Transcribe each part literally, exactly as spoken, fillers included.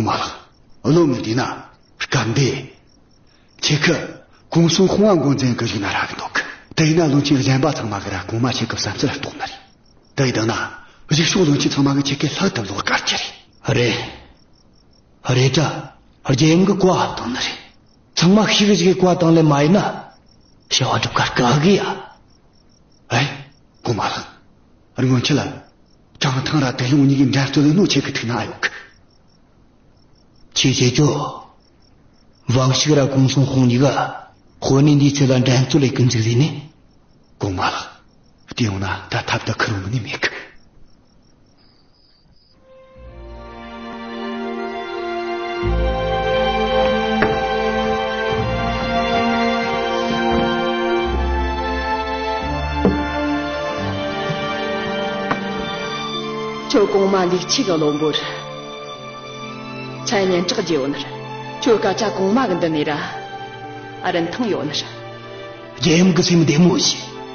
མ་ལགས། བློན་ངས་བལྟས་ན་སྐབས་འདི་ཁྱེད་ཀྱིས་གུང་སུན་ཧུང་ང་འགོ་འཛིན་གི་བཞུགས་ན་རག་གི་འདུག། དེ་ཡིན་ན་བློན་ཆེན་གཞན་པ་ཚང་མ་གིས་ར་གོང་མ་ཁྱེད་ཀྱི་བསམ་ཚུལ་རྟོགས་ནི་རེད། དེ་ཡིན་ན་གཞུག་ཕྱོགས་བློན་ཆེན་ཚང་མ་གིས་ཁྱེད་ཀྱི་ལྷག་ཏུ་བློ་དཀར་གྱི་རེད། རེད། རེད་དྲ། རྒྱལ་ཡུམ་གི་བཀའ་བཏང་ནི་རེད། ཚང་མ་ཤེས་གི་བཀའ་བཏང་ལེ་མ་ཡིན་ན། བྱ་བ་སྒྲུབ་ཁར་དཀའ་གི་ཡ། ཨེ། གོང་མ་ལགས། སྔོན་ཆད་ལ། ཀྲང་ཐང་ར་ཏེ་ཡོང་གཉིས་ཀྱིས་འགྲན་རྩོད་ལས་ནོ་ཁྱེད་ཀྱི་ཐུགས་ན་ཨེ་ཡོད་གི། ཁྱེད་ཤེས་ཆོ། ཝང་ཤིག་ར་གུང་སུན་ཧུང་གཉིས་ཀ་དཔོན་གནས་འདི་ཚོ་ལ་འགྲན་རྩོད་ལས་ཀུན་ཚིག་ཟིན་ནི། གོང་མ་ལགས། དེ་ཡོང་ན་ད་ཐབས་ད་ཁུར་འོང་ནི་མེད་གི། ཁྱོད་གོང་མ་ལུས་ཆེ་གི་བློན་པོ་རེད། ཆ་སྙན་གྲགས་རྒྱས་ཡོད་ནི་རེད། ཁྱོད་སྐད་ཆ་གོང་མ་གི་འདི་ནས་ར་ཨ་རིན་ཐང་ཡོད་ནི་རེད། རྒྱལ་ཡུམ་གི་སེམས་བདེ་མོ་བྱོས།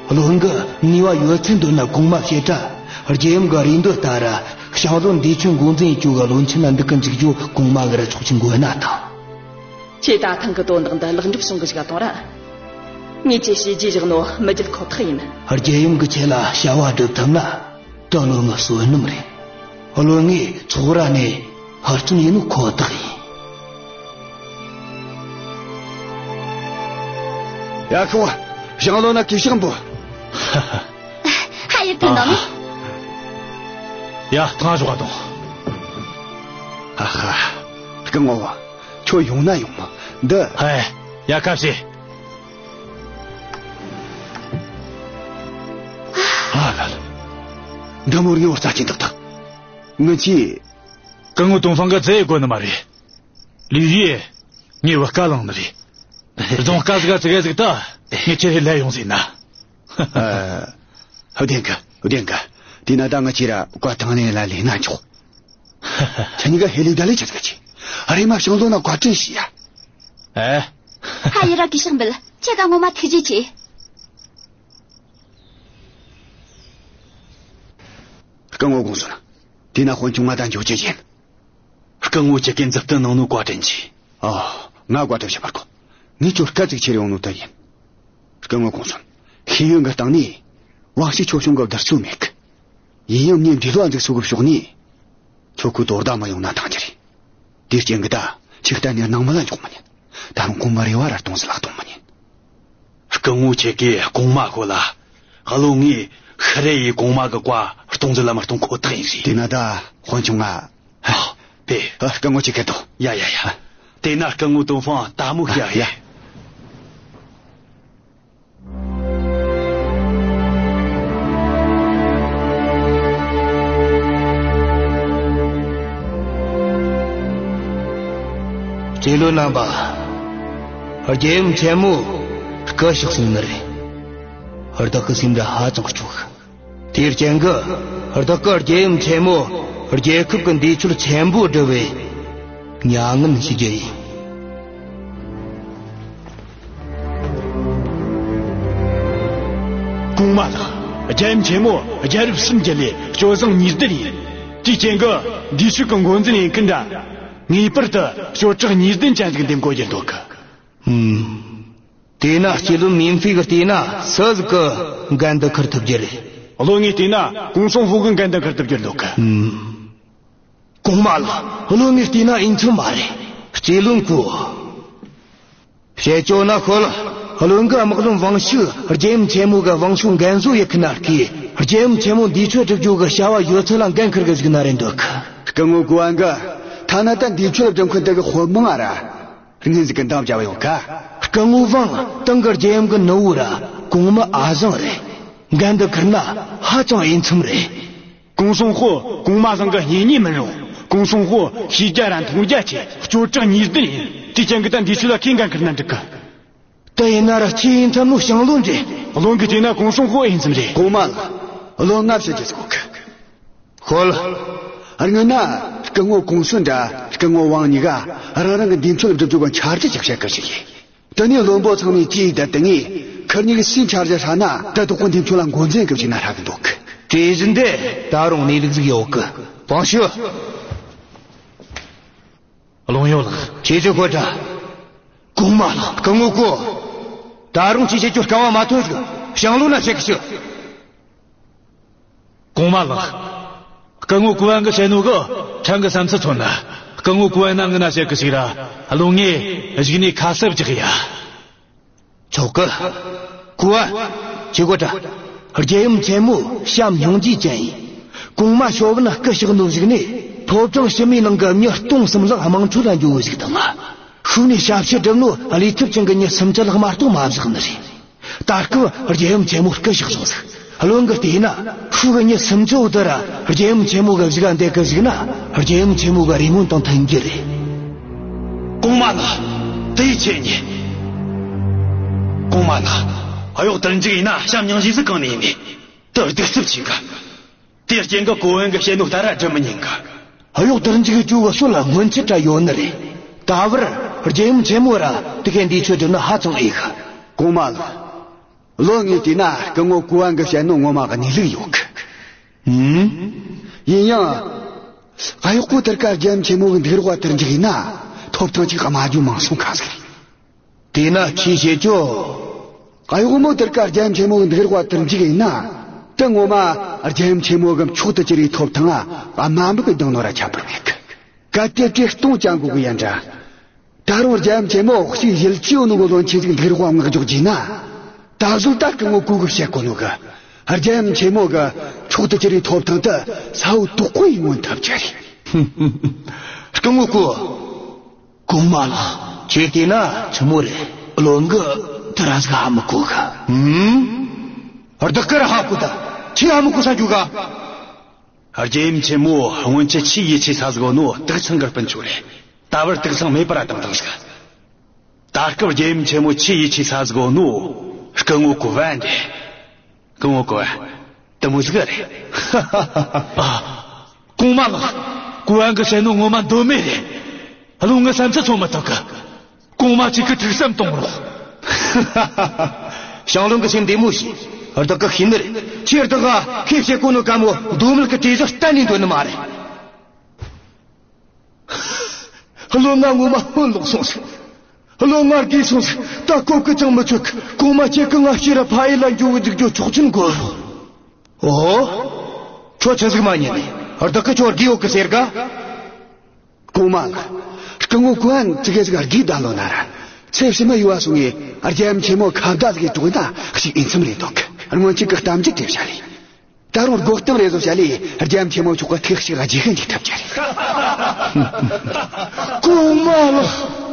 བློན་གི་ནུས་པ་ཡོད་ཚད་འདོན་ན་གོང་མ་བཤད་དྲ། རྒྱལ་ཡུམ་གི་རེ་འདོད་ལྟར་ར་ཞང་བློན་འདི་ཆོས་འགོ་འཛིན་བཅུག་གི་བློན་ཆེན་ལ་འདུག་གི་འཇུག་རྒྱུ་གོང་མ་གི་ར་ཚོགས་ཆེན་འགོ་ན་ཐང་། ཁྱེད་ད་ཐེངས་གི་དོན་དག་འདི་ལེགས་འགྲུབ་བྱུང་གི་ཞིག་ག་གཏོང་ར། ངས་ཁྱེད་བྱས་རྗེས་བཞག་ནོ་མི་བརྗེད་ཁོ་ཐག་ཡིན། རྒྱལ་ཡུམ་གི་ཁྱེད་ལ་བྱ་བ་སྒྲུབ་ཐུབ་ན། ད་བློན་ངའི་བསོད་ནམས་རེད། བློན་ངའི་ཚོགས་ར་ནས་ཧུར་བརྩོན་ཡིན་ནོ་ཁོ་ཐག་ཡིན། ཡ་ཁོ། ཞང་བློན་ན་གུས་ཕྱག་འབུལ། ཧ་ཡི་ཐུན་དང་ནི། ཡ་ཐང་ཞོག་ག་དང་། ཧ་ཧ། སྐུ་ངོ་བ། ཁྱོད་ཡོང་ན་ཡོང་མོ། འདི། ཧེ། ཡ་ཁ་ཤས། ཨ་ལ་ལ། འདི་མོར་ངའི་བར་རྩ་ཆེན་ཏག་ཏག། ངི་ཆི། སྐུ་ངོ་ཏོང་ཧྥང་གི་རྩེ་དགོས་ནི་མ་རེད། ལུས་ཡིས། ངའི་བུ་སྐལ་བླངས་ནི་རེད། རྫོང་དཀའ་ཟིག་ག་ཙི་གེ་ཟིག་ད། ངས་ཁྱེད་ལ་ཡོང་ཟིན་ན། ཨ། བདེན་གི། བདེན་གི། དེ་ན་ད་ང་ཁྱེད་ར་བཀའ་དང་ལེན་ལ་ལས་ན་འཇོག། ཁྱེད་གཉིས་ཀ་ཧེ་ལི་ད་ལས་ཆི་ཟིག་གི། ཨ་རེ་མ་ཞང་བློན་ན་བཀའ་དྲིན་ཞུ་ཡ། ཨེ། ཧ་ཡི་ར་གུས་ཕྱག་འབུལ། ཁྱེད་ཀ་ངོ་མ་ཐུགས་རྗེ་ཆེ། སྐུ་ངོ་གོང་སོན། དེ་ན་དཔོན་ཆུང་ང་ད་འཇོག་རྒྱུ་ཡིན། སྐུ་ངོ་ཁྱེད་ཀྱིས་མཛུབ་སྟོན་གནང་ནོ་བཀའ་དྲིན་ཆེ། ཨ། ང་བཀའ་དྲིན་ཆེ་བར་གོ། ངས་ཁྱོད་སྐད་ཅིག་ཁྱེར་ཡོང་ནོ་ད་ཡིན། སྐུ་ངོ་གོང་སོན། ཤེས་ཡོན་གྱི་སྟེང་ནས་ཝང་ཤི་ཁྱོད་ཆུང་གི་བསྡུར་ཚུལ་མེད་གི། ཡིན་ཡང་ངས་འདི་ལོ་འཛུགས་སུ་གི་ཕྱོགས་ནས། ཁྱོད་ཁུ་དོར་ད་མ་ཡོང་ན་ཐང་རྒྱུ་རེད། དེའི་རྐྱེན་གྱིས་ད་ཁྱེད་གཏན་ནས་སྣང་མེད་ལ་འཇོག་མི་ཉན། ད་རུང་གོང་མ་རེ་བ་ར་སྟོང་ཟད་ལ་གཏོང་མི་ཉན། སྐུ་ངོ་ཁྱེད་ཀྱིས་གོང་མ་ཁོ་ལ། བློན་ངས་ཤི་རེ་ཡི་གོང་མ་གི་བཀའ་སྟོང་ཟད་ལ་མི་གཏོང་ཁོ་ཐག་ཡིན་ཟེར། དེ་ན་ད་དཔོན་ཆུང་ང་། ཨ། པེ། ཨ། སྐུ་ངོ་ཁྱེད་ཀྱིས་དོ། ཡ་ཡ་ཡ། དེ་ན་སྐུ་ངོ་ཏོང་ཧྥང་ད་མོ་ཤ་ཡ། ཡ། རྗེ་བློན་རྣམ་པ། རྒྱལ་ཡུམ་ཆེན་མོ་སྐུ་གཤེགས་སོང་ནི་རེད། བདག་གི་སེམས་ར་ཧ་ཅང་སྐྱོ་གི། དེའི་རྐྱེན་གྱིས་བདག་གི་རྒྱལ་ཡུམ་ཆེན་མོ་རྒྱལ་ཁབ་ཀྱི་འདས་མཆོད་ཆེན་པོ་བསྒྲུབས་པའི་མྱ་ངན་ཞུ་རྒྱུ་ཡིན། གོང་མ་ལགས། རྒྱལ་ཡུམ་ཆེན་མོ་རྒྱལ་རབས་གསུམ་གྱི་ལས་སྤྱོད་བཟང་གཉིས་ལྡན་ཡིན། དེའི་རྐྱེན་གྱིས་འདས་མཆོད་ཀྱི་འགོ་འཛིན་ཡིན་མཁན་འདྲ། ངེས་པར་དུ་སྤྱོད་གྲོགས་གཉིས་ལྡན་ཅན་ཟིག་འདེམས་དགོས་ཀྱི་འདུག་གི། ཨུམ། དེས་ན་སྤྱི་བློན་མིན་ཧྥེ་གིས་བལྟས་ན་སུ་ཟིག་གི་འགན་དུ་འཁུར་ཐུབ་རྒྱུ་རེད། བློན་ངས་བལྟས་ན་གུང་སུན་ཧུའུ་གི་འགན་དུ་འཁུར་ཐུབ་རྒྱུ་འདུག་གི། ཨུམ། གོང་མ་ལགས། བློན་ངས་བལྟས་ན་ཨིན་ཚུལ་མ་རེད། སྤྱི་བློན་ཁོ། བཤད་ཆོག་ན་ཤོད། བློན་གི་དམག་བློན་ཝང་ཤི་རྒྱལ་ཡུམ་ཆེན་མོ་གི་ཝང་ཤུ་འགན་བཟོ་ཡེ་ཁི་ན་ལྐི། རྒྱལ་ཡུམ་ཆེན་མོ་འདས་མཆོད་སྒྲུབ་རྒྱུ་གི་བྱ་བ་ཡོད་ཚད་ལ་འགན་འཁུར་གི་ཟིག་ན་རེད་འདུག། སྐུ་ངོ་གོ་ཨན་གི། ཐ་ན་ད་འདས་མཆོད་སྒྲུབ་མཁན་དེ་གི་དཔོན་དམག་ཨ་ར། སྔོན་ཟིག་གི་འདང་བྱ་བ་ཡོད་ཀ། སྐུ་ངོ་ཝང་ཏང་གི་རྒྱལ་ཡུམ་གི་ནུ་བོ་ར་གོང་མའི་ཨ་ཞང་རེད། འགན་འདི་འཁུར་ན་ཧ་ཅང་འོས་འཚམ་རེད། གུང་སུན་ཧུའུ་གོང་མ་ཚང་གི་གཉེན་ཉེ་མིན་རུང་། གུང་སུན་ཧུའུ་ཤེས་རྒྱ་ར་མཐོང་རྒྱ་ཆེ། སྐྱོ་བྲག་གཉིས་ལྡན་ཡིན། དེ་ཅན་གི་ད་འདི་ཚོ་ལ་ཁས་འགན་འཁུར་ན་འགྲིག་གི། དེ་ཡིན་ན་ར་ཁྱེད་ཡིན་ཚམ་ནོ་ཞང་བློན་རེད། བློན་གི་དེ་ན་གུང་སུན་ཧུའུ་ཡིན་ཚམ་རེད། གོང་མ་ལགས། བློན་ང་བཤད་རྒྱུ་ཟིག་གོ་གི། ཤོད། སྔོན་ན་སྐུ་ངོ་གུང་སུན་དྲ་སྐུ་ངོ་ཝང་གཉིས་ཀ་རང་རང་གི་འདས་མཆོད་སྒྲུབ་རྒྱུ་གི་འཆར་གཞི་ཅིག་བཤད་གི་ཞིག་ཡིན། དེ་ནས་བློན་པོ་ཚང་མས་ཅིས་བསྡད་དེ་ངས་ཁུར་གཉིས་ཀྱི་སུའི་འཆར་གཞི་ཧྲ་ན་ད་དོ་ཁོ་འདས་མཆོད་ལ་འགོ་འཛིན་གི་བྱས་ན་ཧྲ་གི་འདུག། གྲོས་གཞི་འདི་ད་རུང་གནས་ལུགས་ཟིག་ཡོད་གི། བང་ཞུ། བློན་ཡོད་ལགས། ཁྱེད་ཚོས་གོ་དྲ། གོང་མ་ལགས། སྐུ་ངོ་ཀུ། ད་རུང་ཁྱེད་ཚོས་ཁྱོད་དཀའ་བ་མ་ཐོན་ཟིག། ཞང་བློན་ན་བཤད་གི་ཆུག། གོང་མ་ལགས། སྐུ་ངོ་ཀུ་ཝན་གི་བཤད་ནོ་གི་ཕྲན་གི་བསམ་ཚུལ་མཚོན་ན། སྐུ་ངོ་ཀུ་ཝན་ན་ངི་ན་བཤད་གི་ཞིག་ར། བློན་ངས་གཞུག་ནས་ཁ་གསབ་རྒྱག་ཡ། ཆོག་གི། ཀུ་ཝན། ཁྱེད་གོ་དྲ། རྒྱལ་ཡུམ་ཆེན་མོ་བྱམས་སྙིང་རྗེ་ཅན་ཡིན། གོང་མ་ཞོ་བུན་སྐུ་གཤེགས་ནོ་གཞུག་ནས་ཕོ་བྲང་ཕྱི་མའི་ནང་གི་མྱི་སྟོང་གསུམ་ལྷག་དམངས་ཁྲོད་ལ་འགྱོ་བོ་ཟིག་དང་ང་། ཤུལ་ནས་ཞབས་ཕྱི་སྒྲུབ་ནོ་ལས་ཐུབ་ཅན་གི་མྱི་སུམ་ཅུ་ལྷག་མ་གཏོགས་མ་བཞག་ནི་རེད། ད་སྐབས་རྒྱལ་ཡུམ་ཆེན་མོ་སྐུ་གཤེགས་སོང་ཟིག། བློན་གི་བལྟས་ན་ཤུལ་གི་མྱི་སུམ་ཅུ་བོ་དེ་ར་རྒྱལ་ཡུམ་ཆེན་མོ་གི་གཞུག་ག་འདེད་གི་བཅུག་ན། རྒྱལ་ཡུམ་ཆེན་མོ་གི་རེ་སྨོན་དང་མཐུན་རྒྱུ་རེད། གོང་མ་ལགས། དེ་ཡི་ཆེད་ཉིད། གོང་མ་ལགས། གཡོག་དུར་འཇུག་ཡིན་ན་བྱམས་སྙིང་རྗེ་ཟིག་གང་ནས་ཡིན་ནས། དེ་གདུག་རྩུབ་ཆེ་གི། དེའི་རྐྱེན་གི་ཀུ་ཝན་གི་བཤད་ནོ་ལྟར་ར་སྒྲུབ་མི་ཉན་གི། གཡོག་དུར་འཇུག་བཅུག་གི་སྲོལ་ལ་སྔོན་ཆད་ར་ཡོད་ནི་རེད། ད་བར་རྒྱལ་ཡུམ་ཆེན་མོ་ར་དེ་གའི་འདས་མཆོད་སྒྲུབ་ནི་ཧ་ཅང་འོས་གི། གོང་མ་ལགས། བློན་ངས་བལྟས་ན་སྐུ་ངོ་ཀུ་ཝན་གི་བཤད་ནོ་ངོ་མ་གནས་ལུགས་ཡོད་གི། ཨུམ། ཡིན་ཡང་། གཡོག་པོ་དེར་ཀ་རྒྱལ་ཡུམ་ཆེན་མོ་གི་འདུག་རོགས་དུར་འཇུག་ཡིན་ན། ཐོབ་ཐང་ཅིག་དམའ་རྒྱུ་མང་སོང་ཁ་ཟིག་རེད། དེས་ན་ཁྱོས་བཤད་ཆོག། གཡོག་མོ་དེར་ཀ་རྒྱལ་ཡུམ་ཆེན་མོ་གི་འདུག་རོགས་དུར་འཇུག་ཡིན་ན། དེ་ངོ་མ་རྒྱལ་ཡུམ་ཆེན་མོ་གི་མཆོག་ཏུ་གྱུར་བའི་ཐོབ་ཐང་ང་དམའ་འབེབས་གི་བཏང་ནོ་ར་ཁྱད་པར་མེད་གི། གལ་ཏེ་བཀྲེས་གཏོང་བཅའ་འགོ་གི་ཡན་འདྲ། ད་རུང་རྒྱལ་ཡུམ་ཆེན་མོ་གཤིན་ཡུལ་སྤྱི་ཡོད་ནོ་གི་བློན་ཆེན་ཟིག་འདུག་རོགས་མངགས་འཇོག་རྒྱུ་ན། ད་གཟོད་ད་སྐུ་ངོ་ཀུ་གིས་བཤད་གོ་ནོ་གི། རྒྱལ་ཡུམ་ཆེན་མོ་གི་མཆོག་ཏུ་གྱུར་བའི་ཐོབ་ཐང་དེ་ས་བོ་དོག་པོ་ཡིས་མངོན་ཐུབ་རྒྱུ་རེད། སྐུ་ངོ་ཀུ། གོང་མ་ལགས། ཁྱོས་བལྟས་ན་ཆི་མོ་རེད། བློན་གིས་དེ་ར་ཟིག་ཧ་མི་གོ་གི། ཧུམ། བདག་གིས་ར་ཧ་གོ་ད། ཁྱོས་ཧ་མི་གོ་ས་འཇུག་ག། རྒྱལ་ཡུམ་ཆེན་མོ་སྔོན་ཆད་ཆེས་ཡིད་ཆེས་ས་ཟིག་ཡོད་ནོ་དུག་ཚང་གི་སྤུན་ཆུང་རེད། ད་བར་དུག་ཚང་མེད་པར་བཏང་བཏང་ཟིག། ད་སྐབས་རྒྱལ་ཡུམ་ཆེན་མོ་ཆེས་ཡིད་ཆེས་ས་ཟིག་ཡོད་ནོ་སྐུ་ངོ་ཀུ་ཝན་རེད། སྐུ་ངོ་ཀུ་ཝན། དེ་མོ་ཟིག་རེད། ཨ། གོང་མ་ལགས། ཀུ་ཝན་གིས་བཤད་ནོ་ངོ་མ་མདོ་མེད་རེད། བློན་ངའི་བསམ་ཚུལ་ཚོད་མི་ཐུབ་གི། གོང་མ་ཁྱེད་ཀྱིས་ཐུགས་བསམ་གཏོང་རོགས། ཞང་བློན་གྱིས་སེམས་བདེ་མོ་བྱོས། བདག་གིས་ཤེས་ནི་རེད། ཁྱོས་བདག་ག་ཁོས་བཤད་གོ་ནོ་དཀའ་མོ་མདོ་མེད་གི་བྲིས་གཞི་གཏན་ནས་འདོན་ནི་མ་རེད། བློན་ང་ངོ་མ་སྔོན་ལོག་སོང་ཟིག། བློན་ང་རྒས་སོང་ཟིག། ད་གོ་གི་ཅང་མི་ཆོད་གི། གོང་མ་ཁྱེད་ཀྱིས་ང་ཕྱིར་ར་ཕ་ཡུལ་ལ་འགྱོ་བོ་འཇུག་རྒྱུའི་ཆོག་མཆན་དགོས། ཨོ། ཁྱོད་ཆི་ཟིག་མ་ཉན་ནས། བདག་གིས་ཁྱོད་རྒས་ཡོད་གི་ཟེར་ག། གོང་མ་ལགས། སྐུ་ངོ་ཀུ་ཝན་ཙི་གེ་ཟིག་རྒས་ད་ལོ་ན་ར། ཚེ་ཕྱི་མ་ཡུལ་བ་སོང་ངས་རྒྱལ་ཡུམ་ཆེན་མོ་ཁ་བརྡ་ཟིག་གྲོགས་ན་ཞིག་ཨིན་ཚུམ་རེད་འདུག། སྔོན་ཆད་གི་གཏམ་རྒྱུད་དེ་བཤད་ལེ། ད་རུང་རྒོད་གཏམ་རེ་ཟོ་བཤད་ལེ། རྒྱལ་ཡུམ་ཆེན་མོ་མཆོག་གི་ཐུགས་ཞིག་རྗེས་ཤན་ཅིག་ཐབས་ཆེ་རེད། གོང་མ་ལགས།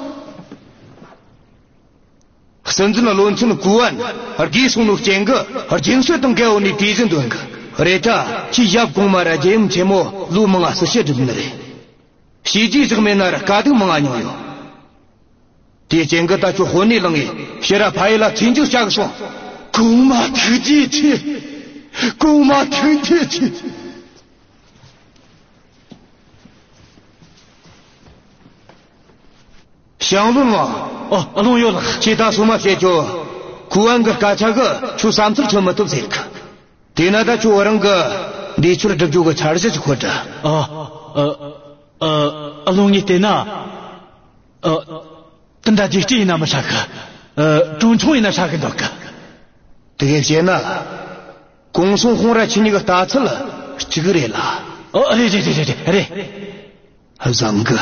སྲིད་འཛིན་བློན་ཆེན་ཀུ་ཝན་རྒས་སོང་ནོ་རྐྱེན་གིས་རྒྱུན་སྲོལ་དང་འགལ་བོ་ནས་དེ་བཞིན་འདོན་གི། རེད་ད་ཁྱོས་ཞབས་གོང་མ་ར་རྒྱལ་ཡུམ་ཆེན་མོ་ལོ་མང་ང་ཟུར་བཤད་སྒྲུབ་ནི་རེད། བྱས་རྗེས་བཞག་མེད་ན་ར་དཀའ་སྡུག་མང་ང་མྱོང་ཡོད། དེའི་རྐྱེན་གིས་ད་ཁྱོད་དཔོན་གནས་ལངས་ངས་ཕྱིར་ར་ཕ་ཡུལ་ལ་ཚེ་མཇུག་བྱ་གི་སོང་། གོང་མ་ཐུགས་རྗེ་ཆེ། གོང་མ་ཐུགས་རྗེ་ཆེ། ཞང་བློན་མ། ཨོ། བློན་ཡོད་ལགས། ཁྱོས་ད་སོ་མ་བཤད་ཆོག། ཀུ་ཝན་གི་སྐད་ཆ་གིས་ཁྱོད་བསམ་ཚུལ་མཚོན་མི་ཐུབ་ཟེར་གི། དེས་ན་ད་ཁྱོད་བུ་རང་གི་འདས་མཆོད་སྒྲུབ་རྒྱུ་གི་འཆར་གཞི་ཅིག་ཤོད་དྲ། ཨ། ཨ། ཨ། བློན་ངས་བལྟས་ན། ཨ། དེ་འདྲ་རྒྱས་སྤྲོས་ཡིན་ན་མི་ཧྲ་གི། ཨ། གྲོན་ཆུང་ཡིན་ན་ཧྲ་གི་འདུག་གི། དེ་གས་བཤད་ན། གུང་སུན་ཧུང་ར་ཁྱེད་གཉིས་ཀྱི་ལྟ་ཚུལ་གཅིག་རེད་ལ། ཨ། རེད་རེད་རེད་རེད། བཟང་གི།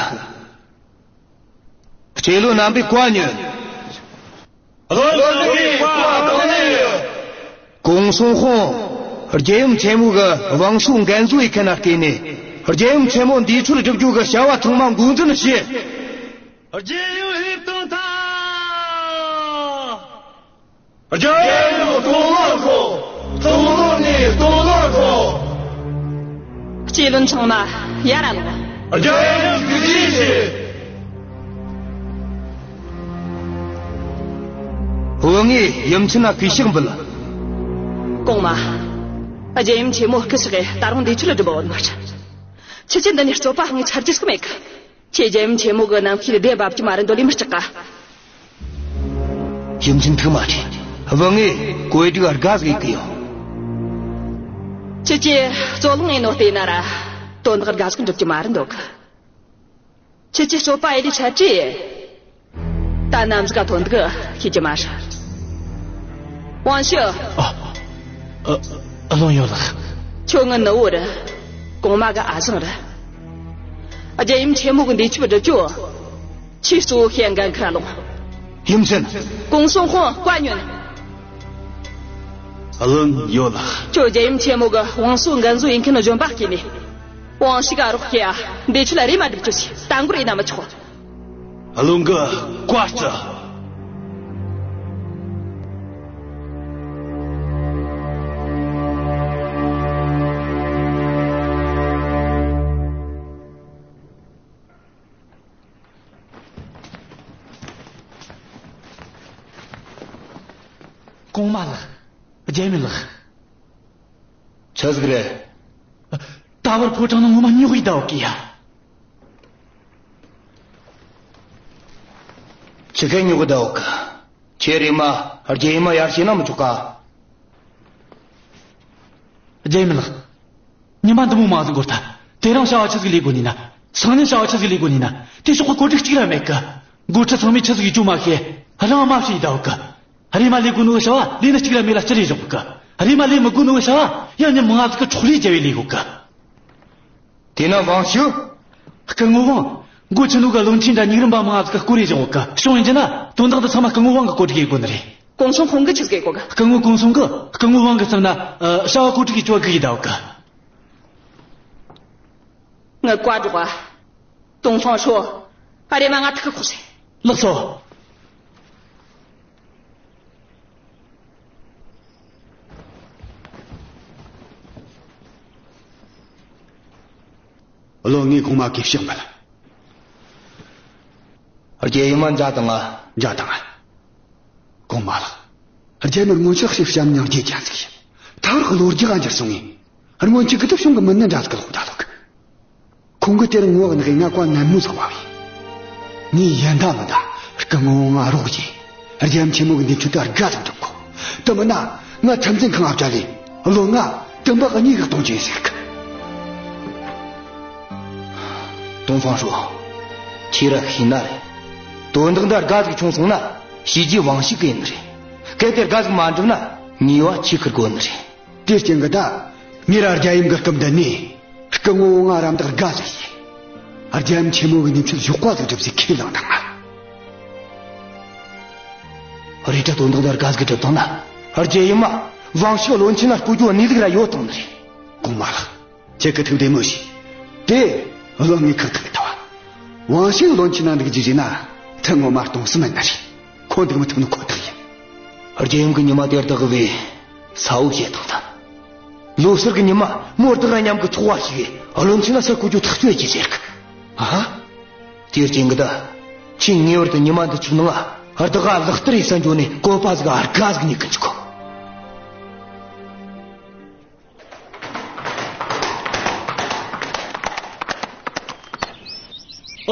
གཅེས་བློན་རྣམ་པས་བཀའ་ཉོན། བློན་པོའི་བཀའ་གཏོང་ནི་ཡོད། གུང་སུན་ཧུང་རྒྱལ་ཡུམ་ཆེན་མོ་གི་བང་སོའི་འགན་བཟོ་ཡི་ཁ་ན་བརྟེན་ནས། རྒྱལ་ཡུམ་ཆེན་མོ་འདས་མཆོད་སྒྲུབ་རྒྱུ་གི་བྱ་བ་ཚང་མ་འགོ་འཛིན་བྱས། རྒྱལ་ཡུམ་ཧིབ་ཏོང་ཐང་། རྒྱལ་ཡུམ་སྟོང་ལོར་ཤོག། སྟོང་ལོར་ནས་སྟོང་ལོར་ཤོག། གཅེས་བློན་ཚང་མ་ཡར་ར་ལོངས། རྒྱལ་ཡུམ་ཐུགས་རྗེ་ཆེ། བུ་ངས་ཡུམ་ཆེན་ན་གུས་ཕྱག་འབུལ། གོང་མ། རྒྱལ་ཡུམ་ཆེན་མོ་སྐུ་གཤེགས་ད་རུང་འདས་མཆོད་སྒྲུབ་པ་ཡོད་མ་རེད། ཁྱེད་ཀྱིས་འདི་ནས་རྩོད་པ་ཧང་ངེ་ཆར་རྒྱུ་ཞིག་མེད་གི། ཁྱེད་རྒྱལ་ཡུམ་ཆེན་མོ་གི་རྣམ་ཤེས་ལ་བདེ་འབབ་རྒྱུ་མ་རེད་འདོད་ལས་མི་སྐྲག་ག། ཡུམ་ཆེན་ཐུགས་མ་ཁྲོས། བུ་ངས་བཀོད་སྒྲིག་དགའ་ཟིག་ཡེད་གི་ཡོད། ཁྱེད་ཀྱིས་རྩོད་ལོང་ཡེད་ནོ་བལྟས་ན་ར། དོན་དག་དགའ་ཟིག་འགྲུབ་རྒྱུ་མ་རེད་འདོད་གི། ཁྱེད་ཀྱི་སྤྱོད་པ་ཨེ་ལས་ཆ་ཀྲི། ད་ནམ་ཟིག་ག་ཐོན་འདུག་ཤེས་ཀྱི་མ་རེད། ཝང་ཞི། ཨ། ཨ། ཨ། བློན་ཡོད་ལགས། ཁྱོད་ངའི་ནུ་བོ་རེད། གོང་མ་གི་ཨ་ཞང་རེད། རྒྱལ་ཡུམ་ཆེན་མོ་གི་འདས་མཆོད་སྒྲུབ་རྒྱུ། ཁྱོས་གཙོ་བོ་བྱེད་འགན་ཁུར་ར་ལོངས། ཡུམ་ཆེན། ཀུང་སུན་ཧོང་བཀའ་ཉོན། བློན་ཡོད་ལགས། ཁྱོད་རྒྱལ་ཡུམ་ཆེན་མོ་གི་བང་སོ་འགན་བཟུང་ཡེད་མཁན་གཞོན་པ་བསྐོས་ནས། ཝང་ཞི་ག་རོགས་བྱས་ཨ། འདས་མཆོད་ལ་རེམ་མ་སྒྲུབ་རྒྱུ་བྱོས། ད་འགོར་ཡེད་ན་མི་ཆོག། བློན་གྱི་བཀའ་བརྩི། གོང་མ་ལགས། རྒྱལ་མོ་ལགས། ཆི་ཟིག་རེད། ད་བར་ཕོ་བྲང་ནང་ངོ་མ་རྙོག་གི་བསྡད་ཡོད་གི་ཡ། ཆི་གེ་རྙོག་གི་བསྡད་ཡོད་གི། ཁྱེད་རེམ་མ་རྒྱལ་ཡུམ་མ་ཡར་བཤད་ན་མི་ཆོག་ག། རྒྱལ་མོ་ལགས། ཉི་མ་འདི་མོ་མང་ཟིག་འགོར་ཐལ། དེ་རིང་བྱ་བ་ཆི་ཟིག་ལས་དགོས་ནི་ན། སང་ཉིན་བྱ་བ་ཆི་ཟིག་ལས་དགོས་ནི་ན། དེ་ཕྱོགས་གི་གོ་སྒྲིག་གཅིག་ར་མེད་གི། འགོ་ཁྲིད་ཚང་མས་ཆི་ཟིག་ཡེད་རྒྱུ་མ་ཤེས། རང་མ་ཤེས་བསྡད་ཡོད་གི། རེམ་མ་ལས་དགོས་ནོ་གི་བྱ་བ་ལས་ནི་གཅིག་ར་མེད་ལ་ཅི་རེད་བཞག་གི། རེམ་མ་ལས་མི་དགོས་ནོ་གི་བྱ་བ་ཡང་ཉིན་མང་ཟིག་གི་འཕྲོ་ལས་རྒྱབ་བས་ལས་དགོས་གི། དེ་ན་ཝང་ཞི། སྐུ་ངོ་ཝང་། འགོ་ཁྲིད་ནོ་གི་བློན་ཆེན་དང་ཉུག་རུམ་པ་མང་ཟིག་གིས་བསྐོར་རེ་བཞག་ཡོད་གི། བྱུང་ཡིན་རྒྱུ་ན་དོན་དག་འདི་ཚང་མ་སྐུ་ངོ་ཝང་གིས་གོ་སྒྲིག་ཡེད་དགོས་ནི་རེད། ཀུང་སུན་ཧོང་གིས་ཆི་ཟིག་ཡེད་གོ་གི། སྐུ་ངོ་ཀུང་སུན་གིས་སྐུ་ངོ་ཝང་གི་སེམས་ན་ཨ། བྱ་བ་གོ་སྒྲིག་གི་བཅོ་གི་ཡེད་བསྡད་ཡོད་གི། ངའི་བཀའ་སྒྲོགས་ཨ། ཏོང་ཧྥང་ཧྲོ། ཨ། རེམ་མ་ང་ཐུག་གི་ཁོག་སེ། ལགས་སོ། བློན་ངས་གོང་མ་གི་ཕྱག་འབུལ། རྒྱལ་ཡུམ་མ་མཇལ་བཏང་ང་། མཇལ་བཏང་ང་། གོང་མ་ལགས། རྒྱལ་མོར་སྔོན་ཆད་ཞིག་བྱམས་སྙིང་རྗེ་ཅན་ཟིག་ཡིན། ད་རུང་ལོ་རྒྱུས་ག་འགྱུར་སོང་ངས། སྔོན་ཆད་གི་དེ་བྱུང་གི་མིན་ནི་འདྲ་ཟིག་གི་ལོག་ད་ལོག་གི། ཁོང་གི་དེར་ངོ་བོ་ནག་ང་བཀའ་ནན་མོ་ཟིག་བབས་ཡིན། ངས་ཡན་ད་མི་ད་སྐུ་ངོ་ང་རོགས་བྱས། རྒྱལ་ཡུམ་ཆེན་མོ་གི་འདས་མཆོད་དེ་དགའ་ཟིག་འགྲུབ་གོ། དེ་མིན་ན་ང་ཁྲིམས་འཛིན་ཁང་ང་བཅར་ལས་བློན་ང་དུམ་བུ་གཉིས་གི་གཏོང་རྒྱུ་ཡིན་ཟེར་གི། ཏོང་ཧྥང་ཧྲོ། ཁྱེད་ར་ཤེས་ན་རེད། དོན་དག་འདི་དགའ་ཟིག་བྱུང་སོང་ན་བྱས་རྗེས་ཝང་ཞི་གི་ཡིན་ནི་རེད། གལ་ཏེ་དགའ་ཟིག་མ་འགྲུབ་ན་ཉེས་པ་ཁྱོས་ཁུར་དགོས་ནི་རེད། དེ་རྐྱེན་གི་ད་ངས་ར་རྒྱལ་ཡུམ་གི་སྐུ་མདུན་ནས་སྐུ་ངོ་ང་རམ་འདེགས་དགའ་ཟིག་བྱས། རྒྱལ་ཡུམ་ཆེན་མོ་གི་འདས་མཆོད་ཞོགས་པ་ཟིག་སྒྲུབ་ཟེར་ཁས་བླངས་བཏང་ང་། རེད་དྲ། དོན་དག་འདི་དགའ་ཟིག་སྒྲུབ་བཏང་ན་རྒྱལ་ཡུམ་མ་ཝང་ཞི་བློན་ཆེན་ན་བསྐོ་རྒྱུ་གནས་ལུགས་ར་ཡོད་བཏང་ནི་རེད། གོང་མ་ལགས། ཁྱེད་ཀྱིས་ཐུགས་བདེ་མོ་བྱོས། དེ་བློན་ངས་ཁག་ཐེག་གི་ཐལ་བ། ཝང་ཞི་བློན་ཆེན་ན་འདུག་རྒྱུ་བྱས་ན་ཐུགས་ངོ་མ་གཏོང་སེམས་མེད་ནི་རེད། ཁོ་འདུག་མི་ཐུབ་ནི་ཁོ་ཐག་ཡིན། རྒྱལ་ཡུམ་གྱིས་ཉི་མ་དེར་བདག་གི་བས་ས་བོ་བྱེད་བཏང་ཐལ། ལོ་སར་གི་ཉི་མ་མོ་བདག་ར་མཉམ་གི་ཚོགས་པ་ཞིག་གིས་བློན་ཆེན་ན་ས་བསྐོ་རྒྱུ་ཐག་གཅོད་རྒྱུ་ཟེར་གི། ཨ། དེའི་རྐྱེན་གྱིས་ད་ཁྱོས་ངེས་པར་དུ་ཉི་མ་འདི་ཆོའི་ནང་ང་བདག་ག་ལག་བསྟར་ཡེད་ས་འགྱོ་ནས་བཀོད་པ་ཟིག་ཨར་ག་ཟིག་ཉོ་གི་འཇུག་གོ།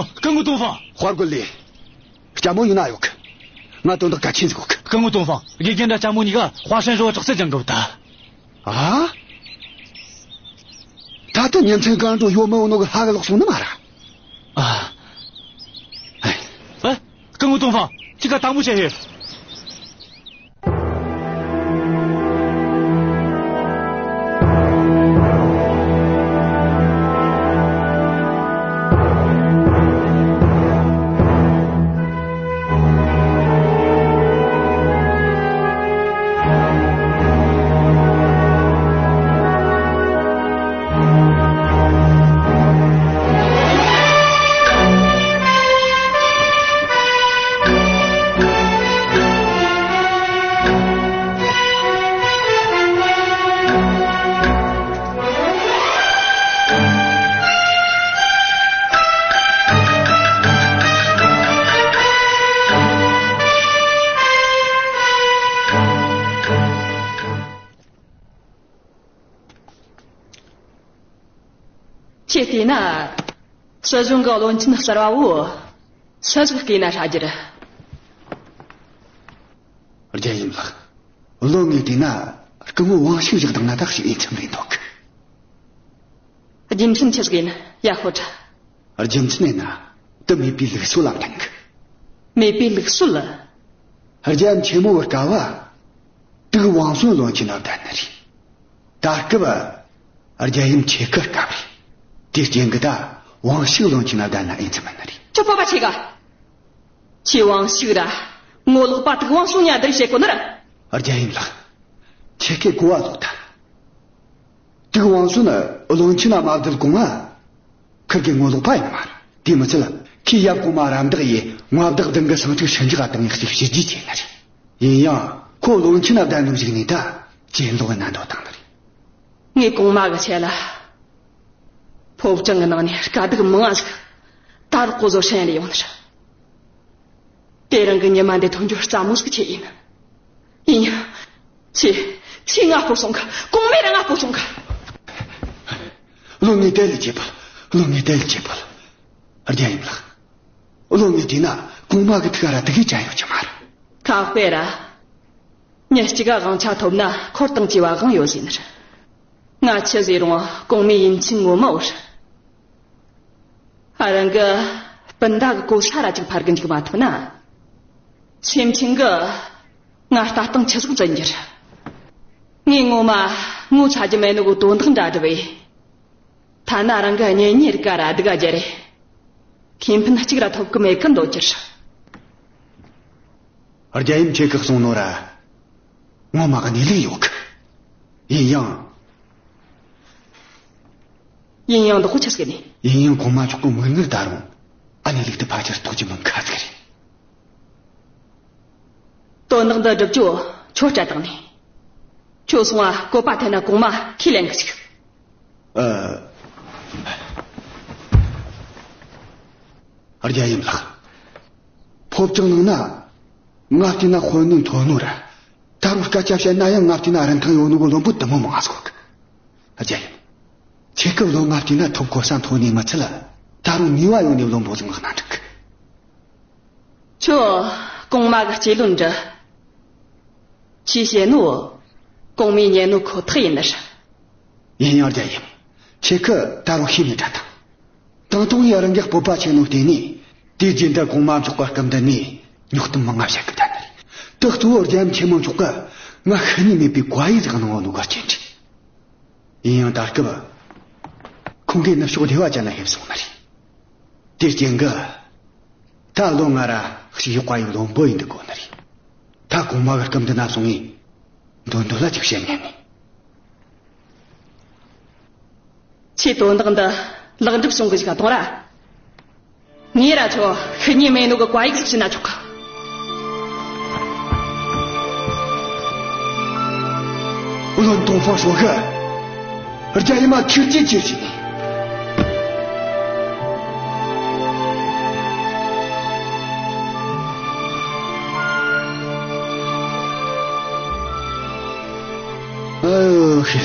ཨ། སྐུ་ངོ་ཏོང་ཧྥང་། དཔའ་རྒོད་ལེ། ལྕམ་མོ་ཡིན་ན་ཡོད་གི། ང་དོན་དག་གལ་ཆེན་ཟིག་ཡོད་གི། སྐུ་ངོ་ཏོང་ཧྥང་། དགེ་རྒན་དང་ལྕམ་མོ་གཉིས་ཀ་ཧྭ་ཧྲན་ཞོ་བོ་དྲག་རྩལ་སྦྱང་གི་བུད་ཐལ། ཨ། ད་ལྟ་ཉིན་མཚན་གང་དུ་ཡོད་མི་ཡོད་ནོ་གི་ཧ་གི་ལོག་སོང་ནི་མ་ར། ཨ། ཨེ། ཨེ། སྐུ་ངོ་ཏོང་ཧྥང་། ཁྱེད་ཀ་དལ་མོ་བྱེད་ཤོག། ཁྱེད་བལྟས་ན། སྲིད་གཞུང་གི་བློན་ཆེན་གསར་བ་བོ་སུ་ཟིག་བསྐོས་ན་ཧྲ་རྒྱུ་རེད། རྒྱལ་ཡུམ་ལགས། བློན་ངས་བལྟས་ན་སྐུ་ངོ་ཝང་ཞི་བཞག་བཏང་ན་ད་ཞིག་ཡིན་ཚམ་རེད་འདུག་རྒྱུ་མཚན་ཆི་ཟིག་ཡིན་ཡ་ཤོད་དྲ། རྒྱུ་མཚན་ཡིན་ན། དེ་མེས་པོའི་ལུགས་སྲོལ་ལ་འགྲན་གི། མེས་པོའི་ལུགས་སྲོལ་ལ། རྒྱལ་ཡུམ་ཆེན་མོ་གི་སྐབས་བ། དུག་དབང་སོ་བློན་ཆེན་ན་བསྡད་ནི་རེད། ད་སྐབས་རྒྱལ་ཡུམ་ཁྱེད་ཀྱི་སྐབས་རེད། དེ་རྐྱེན་གྱིས་ད་དབང་ཕྱུག་བློན་ཆེན་ན་བསྡད་ན་ཨེ་འཚམ་ནི་རེད། ཁྱོད་སྤོབས་པ་ཆེ་ག། ཁྱོས་དབང་ཕྱུག་ར་ངོ་ལོག་པ་དུག་དབང་སོ་གཉིས་བསྡུར་བྱེད་གོ་ནི་ར། རྒྱལ་ཡུམ་ལགས། ཁྱེད་ཀྱིས་གོ་བ་ལོག་ད། དུག་དབང་སོ་ནི་བློན་ཆེན་ན་མ་བསྡུར་གོང་ང་། ཁུར་གི་ངོ་ལོག་པ་ཡིན་མ་རེད། དེ་མི་ཚད་ཁོས་ཡབ་གོང་མ་རམ་འདེགས་ཡེ་མངའ་བདག་བདུན་གི་སྲུང་སྐྱོབ་ཞི་འཇགས་བཏང་ངེ་ཞིག་ཞི་རྒྱས་བྱས་ནི་རེད། ཡིན་ཡང་ཁོ་བློན་ཆེན་ན་བསྡད་ནོ་ཞིག་ནས་ད་གྱེན་ལོག་ན་འདོད་བཏང་ནི་རེད། ངས་གོང་མ་གི་ཆེད་ལ། ཕོ་བྲང་གི་ནང་ནས་དཀའ་སྡུག་མང་ང་ཟིག་ད་རུང་ཁོ་ཚོ་སྲན་ལས་ཡོང་ནི་རེད། དེ་རིང་གི་ཉི་མ་འདི་ཐོན་རྒྱུ་སླ་མོ་ཟིག་ཆི་ཡིན། ཡིན་ཡང་། ཁྱེད། ཁྱེད་ང་སྤོ་སོང་གི། གོང་མས་ར་ང་སྤོ་སོང་གི། བློན་ངས་དེ་ལས་བྱེད་པ། བློན་ངས་དེ་ལས་བྱེད་པ། རྒྱལ་ཡུམ་ལགས། བློན་ངས་བལྟས་ན་གོང་མ་གི་ཐུགས་ཁ་ར་དེ་གས་ཅང་ཡོད་ཀྱི་མ་རེད། ཁ་དཔེ་ར། མྱི་གཅིག་ག་དབང་ཆ་ཐོབ་ན་འཁོར་དང་བཅས་པ་དབང་ཡོད་ཟེར་ནི་རེད། ང་ཆི་ཟེར་རུང་གོང་མའི་ཡུམ་ཆེན་ངོ་མ་བོར། ཨ། རང་གི་སྤུན་ཟླ་གི་གོ་ས་ར་ཅིག་ཕར་གི་འཇུག་མ་ཐུབ་ན། སེམས་ཅན་གི་ང་ལྟ་སྟངས་ཆི་ཟིག་བཙན་འགྱུར། ངས་ངོ་མ་ངོ་ཚ་རྒྱུ་མེད་ནོ་གི་དོན་དག་འདྲ་བསྒྲུབས་པས། ཐ་ན་རང་གི་གཉེན་ཉེ་རིགས་ཀ་ར་སྡུག་ག་རྒྱབ་རེ། ཁེ་ཕན་གཅིག་ར་ཐོབ་གི་མེད་གི་འདོད་གྱུར། རྒྱལ་ཡུམ་ཁྱེད་ཀྱིས་གསུངས་ནོ་ར་ངོ་མ་གནས་ལུགས་ཡོད་གི། ཡིན་ཡང་། ཡིན་ཡང་འདི་ཁོ་ཆི་ཟིག་ནི། ཡིན་ཡང་གོང་མ་མཆོག་གི་མིག་སྔར་ད་རུང་ཨ་ནེ་ལུགས་དེ་ཕལ་ཆེར་རྟོགས་རྒྱུ་མིན་ཁ་ཟིག་རེད། དོན་དག་འདི་སྒྲུབ་རྒྱུ་ཁྱོད་སྤྲད་བཏང་ནི། ཁྱོད་སོང་ང་བཀོད་པ་འཐེན་ན་གོང་མ་ཁས་ལེན་གི་ཞིག། ཨ། རྒྱལ་ཡུམ་ལགས། ཕོ་བྲང་ནང་ན་ང་བལྟས་ན་དཔོན་ནི་མཐོ་ནོ་ར། ད་རུང་སྐད་ཆ་བཤད་ན་ཡང་ང་བལྟས་ན་རིན་ཐང་ཡོད་ནོ་གི་བློན་པོ་དུ་མོ་མང་ང་ཟིག་ཡོད་གི། རྒྱལ་ཡུམ། ཁྱེད་ཀྱི་བློ་ང་བལྟས་ན་ཐོབ་གོ་ས་མཐོ་ནི་མི་ཚད་ལ། ད་རུང་ནུས་པ་ཡོད་ནི་བློན་པོ་ཟིག་མངགས་ན་འགྲིག་གི། ཁྱོད་གོང་མ་གི་གཅེས་བློན་འདྲི། ཁྱོས་བཤད་ནོ་གོང་མས་ཉན་ནོ་ཁོ་ཐག་ཡིན་ནི་རེད། ཡིན་ཡང་རྒྱལ་ཡུམ། ཁྱེད་ཀྱིས་ད་རུང་ཤེས་ནི་དྲན་དང་། དང་ཐོག་ཡ་རང་གི་སྤོབས་པ་ཆེ་ནོ་བརྟེན་ནས། དེ་རྗེས་འདི་གོང་མ་མཆོག་གི་སྐུ་མདུན་ནས་རྙོག་གཏམ་མང་ང་བཤད་གི་བསྡད་ནི་རེད། དེ་གཙོ་བོ་རྒྱལ་ཡུམ་ཆེན་མོ་མཆོག་གིས་ང་ཤི་ནས་མེད་པའི་བཀའ་ཡིག་ཟིག་གནང་བ་ནོ་ག་རྐྱེན་གྱིས། ཡིན་ཡང་ད་སྐབས་ཁོང་གིས་ནུབ་ཕྱོགས་སྡེ་བ་ཅན་ན་ཕེབས་སོང་ནི་རེད། དེ་རྐྱེན་གྱིས་ད་བློན་ང་ར་ཞིག་ཡོད་པ་ཡི་བློན་པོ་ཡིན་འདུག་གོ་ནི་རེད། ད་གོང་མ་གི་སྐུ་མདུན་ན་སོང་ངས་འདོན་འདོད་ལ་ཅིག་བཤད་ཉན་ནས། ཁྱེད་དོན་དག་འདི་ལེགས་འགྲུབ་བྱུང་གི་ཞིག་གཏོང་ར། ངས་ར་ཁྱོད་ཤི་ཉེན་མེད་ནོ་གི་བཀའ་ཡིག་ཟིག་བྱིན་ན་ཆོག་གི། བློན་ཏོང་ཧྥང་ཧྲོས་གིས་རྒྱལ་ཡུམ་མ་ཁྱེར་རྒྱུ་ཅི་ཞིག་ནས། ཨོ་ཧེ།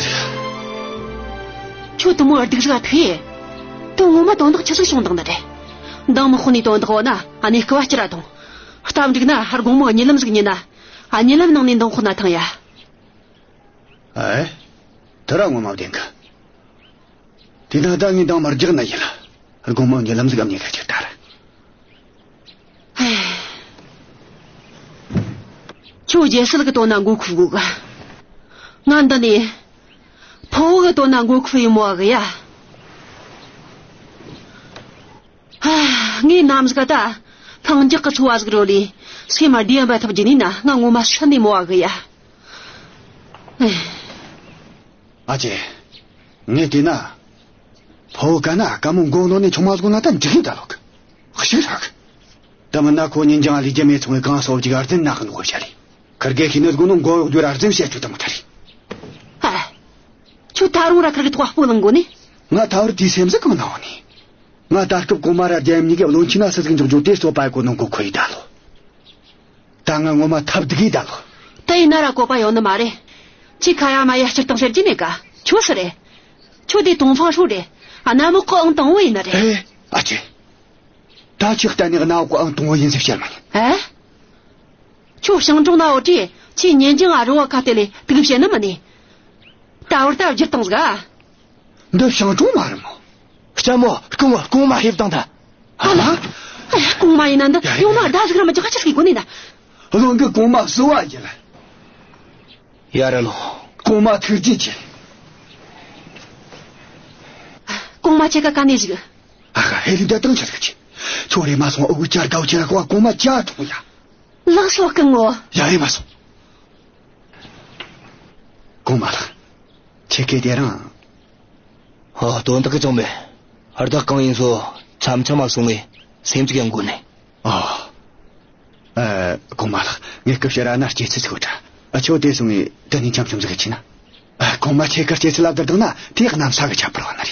ཁྱོད་དུ་མོ་སྡུག་ཟིག་ཐུག་ཡེ། དུ་ངོ་མ་དོན་དག་ཆི་ཟིག་བྱུང་དང་ནི་རེད། མདང་མི་ཁོ་ནས་དོན་དག་བོ་ན་ཨ་ནེ་སྐུ་བ་སྐྱིད་ར་དང་། སྟབས་འགྲིག་ན་ཧར་དགོང་མོ་གཉིད་ལམ་ཟིག་ཉལ་ན། ཨ་གཉིད་ལམ་ནང་ནས་མདང་ཁོ་ན་ཐང་ཡ། ཨེ། དེ་ར་ངོ་མ་བདེན་གི། དེ་ན་ད་ངས་མདང་མར་རྒྱག་ན་ཡིན་ལ། དགོང་མོ་གཉིད་ལམ་ཟིག་གམ་ཉལ་ག་ཁྱེར་ད་ར། ཧེ། ཁྱོད་རྒྱལ་སྲིད་གི་དོན་ན་མགོ་ཁུར་དགོས་གི། ང་འདི་ནས་ཕུ་བོ་གི་དོན་ན་མགོ་ཁུར་ཡིན་མོ་གི་ཡ། ཧ། ངས་ནམ་ཟིག་ད་ལྷིང་འཇགས་གི་འཚོ་བ་ཟིག་རོལ་ལས་སེམས་བདེ་འབད་ཐུབ་རྒྱུ་ནི་ན། ང་ངོ་མ་སུན་ནས་མོ་བ་གི་ཡ། ཨེ། ཨ་ཅེ། ངས་བལྟས་ན། ཕོ་བོ་གན་ན་དཀའ་མོ་མགོ་ནོར་ནས་ཆུང་མ་ཟིག་ན་ད་འགྲིག་གི་ད་ལོག་གི། ཞིག་རག་གི། དེ་མིན་ན་ཁོ་ཉིན་རྒྱང་ལས་རྒྱུ་མེད་སོང་བས་གང་སོ་བཅུག་ཨར་ཙན་ན་གི་ནོ་བཤད་ལས། ཁིར་གེ་ཤི་ནི་དགོ་ནོ་མགོ་གཡོག་རྒྱུ་ར་ཨར་ཙན་བཤད་རྒྱུ་དེ་མོ་ད་རེད། ཨ། ཁྱོད་ད་རུང་ར་ཁིར་གི་ཐོག་སྤོ་ལང་གོ་ནི། ང་ད་བར་དེའི་སེམས་ཟིག་གི་མི་ན་འོ་ནི། ང་ད་སྐབས་གོང་མ་ར་རྒྱལ་ཡུམ་གཉིས་ཀས་བློན་ཆེན་ན་སུ་ཟིག་འཇོག་རྒྱུ་དེ་རྩོད་པ་གོ་ནོ་མགོ་ཁོ་ཡི་ད་ལོ། ད་ང་ངོ་མ་ཐབས་སྡུག་གི་ད་ལོ། ད་ཡིན་ན་ར་བཀོད་པ་ཡོད་ནི་མ་རེད། ཁྱེད་ཁ་ཡ་མ་ཡ་སྤྱིར་བཏང་ཟེར་རྒྱུ་མེད་ཀ། ཁྱོད་སུ་རེད། ཁྱོད་དེ་ཏོང་ཧྥང་ཧྲོས་རེད། གནམ་འོག་གི་ཨང་དང་བོ་ཡིན་ནི་རེད། ཨེ། ཨ་ཅེ། ད་ཁྱོད་གཏན་ནས་གནམ་འོག་གི་ཨང་དང་བོ་ཡིན་ཟེར་བཤད་མ་ཉན། ཨེ། ཁྱོད་ཞིང་གྲོང་ན་འོ་དྲིས་ཁྱེད་ཉིན་རྒྱང་ང་རི་བོ་ཁ་གཏད་ལས་དུག་བཤད་ནི་མིན་ནི། ད་བར་ད་བསྒྱུར་བཏང་ཟིག་ཨ། འདི་ཞིང་གྲོང་མ་རེད་མོ། ལྕམ་མོ། སྐུ་ངོ། སྐུ་ངོ་མ་ཕེབས་བཏང་ད། ཨ་ལ། ཨ་ཡ། གོང་མ་ཡིན་ན་འདི་ཡ་ཡ་ཡོང་ན་ཡ། ཟླ་ཟིག་ར་མི་འཇོག་ག་ཅི་ཟིག་གོ་ནི་ན། བློན་གི་གོང་མ་བསུ་བ་ཡིན། ཡར་ལོངས། གོང་མ་ཐུགས་རྗེ་ཆེ། གོང་མ་ཁྱེད་ཀ་ག་ནས་བཞུགས། ཨ་ཧ། ཧེ་རི་འདི་དང་ཆ་ཟིག་ཆེ། ཁྱོད་རེ་མ་སོང་འུ་ཅར་དགའ་བོ་ཆེ་ར་ཁོ་བ་གོང་མ་ཅག་ཐུག་ཡ། ལགས་སོ་སྐུ་ངོ་། ཡ་ཡིན་མ་སོང་། གོང་མ་ལགས། ཁྱེད་ཀྱིས་དེ་རིང་། ཨ། དོན་དག་གི་ཅང་མེད། བདག་གང་ཡིན་སོ་འཆམ་འཆམ་མ་སོང་ངས་སེམས་ཅིག་ཡང་འགོ་ནས། ཨ། ཨ། གོང་མ་ལགས། ངས་སྐུ་ཕྱིར་ར་ན་སྐྱེ་ཚུལ་ཚིག་དྲ། ཨ། ཁྱོད་དེ་སོང་ངས་དེ་ནས་འཆམ་འཆམ་ཟིག་གི་ཆི་ན། ཨ། གོང་མ་ཁྱེད་ཀྱི་སྐྱེ་ཚུལ་ལབ་བསྡད་འདུག་ན་དེ་གནམ་ས་གི་ཁྱད་པར་བ་ན་རེད།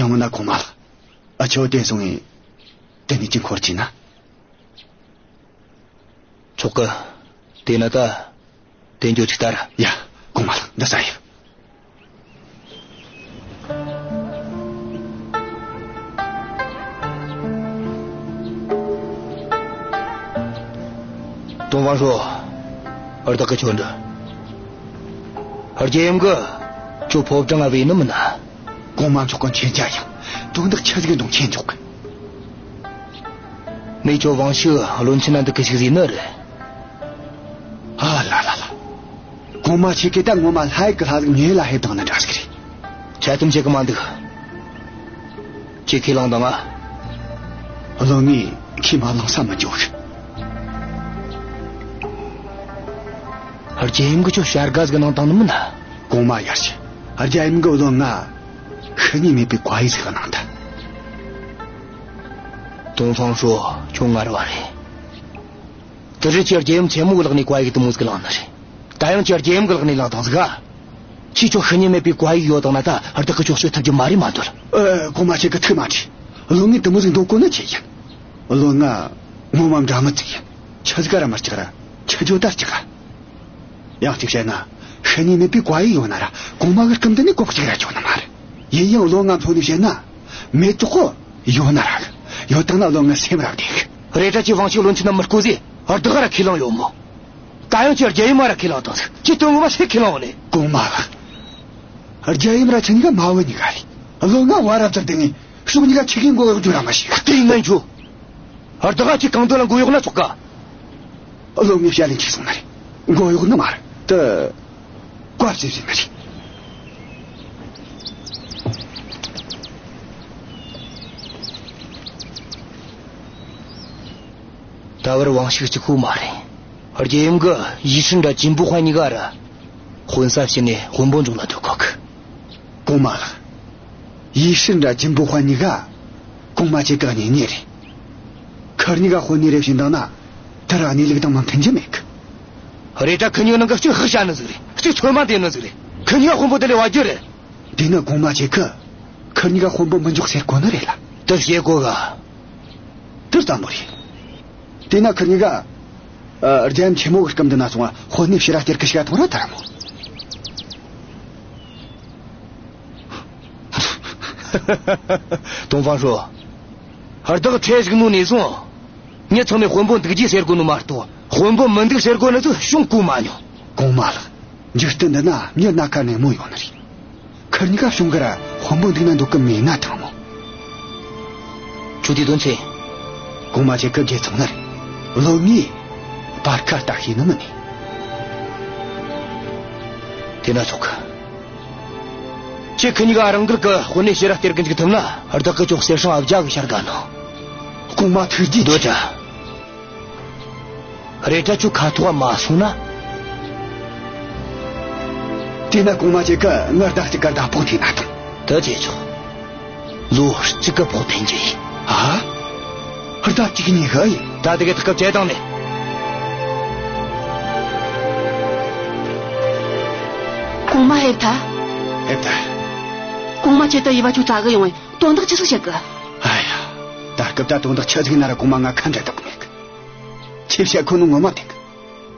ཡང་མིན་ན་གོང་མ་ལགས། ཨ། ཁྱོད་དེ་སོང་ངས་དེ་ནས་ཅི་འཁོར་ཆི་ན། ཆོག་གི། དེ་ན་ད། དེ་འགྱོ་ཅིག་ལྟ་ར། ཡ། གོང་མ་ལགས། འདི་ས་ཡིན། ཏོང་ཧྥང་ཧྲོ། བདག་གི་ཁྱོད་འདྲི། རྒྱལ་ཡུམ་གི་ཁྱོད་ཕོ་བྲང་ང་བས་ནི་མིན་ན། གོང་མ་མཆོག་གི་མཁྱེན་རྒྱ་ཡངས། དོན་དག་ཆི་ཟིག་འདུག་མཁྱེན་མཆོག་གི། མི་ཁྱོད་དབང་ཕྱུག་བློན་ཆེན་ན་འདུག་གི་ཞིག་ཟིག་ནི་རེད། ཨ་ལ་ལ་ལ། གོང་མ་ཁྱེད་ཀྱིས་ད་ངོ་མ་ལྷ་ཡུལ་གི་ལྷ་ཟིག་ངེད་ལ་ཕེབས་བཏང་ནི་འདྲ་ཟིག་རེད། ཁྱད་དུ་བྱེད་གི་མ་འདུག་ཁྱེད་ཁས་བླངས་དང་ང་། བློན་ངས་ཁས་མ་བླངས་ས་མི་འཇོག་གི། རྒྱལ་ཡུམ་གི་ཁྱོད་བྱ་དགའ་ཟིག་གནང་བཏང་ནི་མིན་ན། གོང་མ་ཡར་ཞུ། རྒྱལ་ཡུམ་གི་བློན་ང་ཤི་ཉེན་མེད་པའི་བཀའ་ཡིག་ཟིག་གནང་ད། ཏོང་ཧྥང་ཧྲོ། ཁྱོད་ངར་བ་རེད། དེ་རིང་ཁྱོས་རྒྱལ་ཡུམ་ཆེན་མོ་གི་ལག་ནས་བཀའ་ཡིག་དེ་མོ་ཟིག་བླངས་ནི་རེད། ད་ཡང་ཁྱོས་རྒྱལ་ཡུམ་གི་ལག་ནས་བླངས་བཏང་ཟིག་ག་ཁྱོས་ཁྱོད་ཤི་ཉེན་མེད་པའི་བཀའ་ཡིག་ཡོད་དང་ན་ད་བདག་གིས་ཁྱོད་གསོད་ཐུབ་རྒྱུ་མ་རེད་མ་འདོད། ཨ། གོང་མ་ཁྱེད་ཀྱིས་ཐུགས་མ་ཁྲོས། བློན་ངས་དེ་མོ་ཟིག་འདོད་གོ་ནི་ཆི་ཡིན། བློན་ང་ངོ་མ་འདྲ་མི་ཟིག་ཡིན། ཆི་ཟིག་ག་ར་མི་སྐྲག་ར་ཆི་ཇོ་ད་སྐྲག་ག་ཡང་གཅིག་བཤད་ན། ཤི་ཉེན་མེད་པའི་བཀའ་ཡིག་ཡོད་ན་ར་གོང་མ་གི་སྐུ་མདུན་ནས་གོ་གཅིག་ར་ཆོད་ནི་མ་རེད། ཡིན་ཡང་བློན་ང་མཚོན་ནས་བཤད་ན། མེད་ཙོག་གོ་ཡོད་ན་ར་གི། ཡོད་དང་ན་བློན་ང་སེམས་ར་བདེ་གི། རེད་དྲ་ཁྱོས་དབང་ཕྱུག་བློན་ཆེན་ན་མི་བསྐོ་ཟེ། བདག་ར་ཁས་བླངས་ཡོད་མོ། ད་ཡང་ཁྱོས་རྒྱལ་ཡུམ་མ་ར་ཁས་བླངས་བཏང་ཟིག་ཁྱོས་དོན་ངོ་མ་སུ་ཁས་བླངས་ཡོད་ནི། གོང་མ་ལགས། རྒྱལ་ཡུམ་ར་ཁྱེད་གཉིས་ཀ་མ་བུ་གཉིས་ཀ་རེད། བློན་ང་བ་རབས་ཙམ་དེ་ངས་ཕྱོགས་གཉིས་ཀ་ཆི་གིས་མགོ་གཡོག་རྒྱུ་ར་མ་ཤེས། ལྟས་ངན་ཁྱོད། བདག་ག་ཁྱོས་གང་འདོད་ལ་མགོ་གཡོག་ན་ཆོག་ག་བློན་ངས་བཤད་ལན་ཁྱོས་སོང་ན་རེད། མགོ་གཡོག་ནི་མ་རེད་དེ། བཀའ་བརྩི་ཟིན་ནི་རེད། ད་བར་དབང་ཕྱུག་གཅིག་པོ་མ་རེད། རྒྱལ་ཡུམ་གི་ཡི་ཧྲི་འདྲ་ཅིན་པུ་ཧོན་གཉིས་ཀ་ར་དཔོན་ས་བྱིན་ནས་དཔོན་པོ་འཇོག་ན་འདོད་གོ་གི། གོང་མ་ལགས། ཡི་ཧྲི་འདྲ་ཅིན་པུ་ཧོན་གཉིས་ཀ་གོང་མ་ཁྱེད་གི་གཉེན་ཉེ་རེད། ཁུ་གཉིས་ཀ་དཔོན་གནས་རེ་བྱིན་བཏང་ན་དེ་ར་གནས་ལུགས་དང་མི་མཐུན་རྒྱུ་མེད་གི། རེད་དྲ་ཁུ་གཉིས་ནང་གི་གཅིག་ཧུ་བྱ་ནི་ཟིག་རེད། གཅིག་ཚོད་མ་འདེབས་ནི་ཟིག་རེད། ཁུ་གཉིས་ཀ་དཔོན་པོ་དེ་ལས་བ་རྒྱུ་རེད། དེས་ན་གོང་མ་ཁྱེད་ཀྱིས་ཁུ་གཉིས་ཀ་དཔོན་པོ་མི་འཇོག་ཟེར་གོ་ནི་རེད་ལ། དེ་བཤད་གོ་ག་དེ་ཙམ་པོ་རེད། དེས་ན་ཁུ་གཉིས་ཀ་ཨ། རྒྱལ་ཡུམ་ཆེན་མོ་གི་སྐུ་མདུན་ན་སོང་ང་དཔོན་གནས་ཕྱིར་ར་སྟེར་གི་ཞིག་ག་ཐོང་ར་ད་ར་མོ། ཏོང་ཧྥང་ཧྲོ། བདག་ཚེ་ཞིག་ནོ་ནས་བཟུང་། མྱི་ཚང་མས་དཔོན་པོ་འདུག་རྒྱུ་ཟེར་གོ་ནོ་མ་གཏོགས་དཔོན་པོ་མི་འདུག་ཟེར་གོ་ནི་ཚོ་བྱུང་གོ་མ་མྱོང་། གོང་མ་ལགས། འཇིག་རྟེན་འདི་ན་མྱི་སྣ་ཁ་ནས་མོ་ཡོང་ནི་རེད། ཁུ་གཉིས་ཀ་བྱུང་གི་ར་དཔོན་པོ་འདུག་ན་འདོད་གི་མེད་ན་ཐང་མོ། ཁྱོད་དེ་དོན་ཆེ། གོང་མ་ཁྱེད་ཀྱི་རྗེ་ཚང་ནི་རེད། བློན་ངས་བར་ཁ་ལྟ་ཤེས་ནི་མིན་ནི། དེ་ན་ཆོག་གི། ཁྱེད་ཁུ་གཉིས་ཀ་རང་འགུལ་གི་དཔོན་གནས་ཕྱིར་ར་སྟེར་གི་འཇུག་ཐུབ་ན་བདག་གིས་ཁྱོད་གསེར་སྲང་ཨ་བརྒྱ་གི་ཕྱིར་དགའ་ནོ། གོང་མ་ཐུགས་རྗེ་ཆེ། འདོད་ཀྱང་། རེད་དྲ་ཁྱོད་ཁ་ཐོག་མ་སོང་ན། དེས་ན་གོང་མ་ཁྱེད་ཀྱིས་ངར་ཟླ་གཅིག་གི་ཟླ་ཕོགས་འཐེན་ན་ཐང་། དེ་བྱས་ཆོག་ལོ་གཅིག་གི་ཕོགས་འཐེན་རྒྱུ་ཡིན། ཨ། ཟླ་གཅིག་གཉིས་ཀ་ཡིན། ད་དེ་གི་ཐག་གི་བཅད་བཏང་ནས། གོང་མ་ཕེབས་ཐལ། ཕེབས་ཐལ། གོང་མ་ཁྱེད་ད་ཡི་བ་ཆུ་ཙ་གི་ཡོང་བས་དོན་དག་ཅི་ཟིག་བཤད་གི། ཨ་ཡ། ད་སྐབས་ད་དོན་དག་ཆི་ཟིག་ཡིན་ན་ར་གོང་མ་ང་ཁ་འབྲལ་ཐུབ་གི་མེད་གི། ཁྱེད་བཤད་ཁོ་ནོ་ངོ་མ་དེ་གི།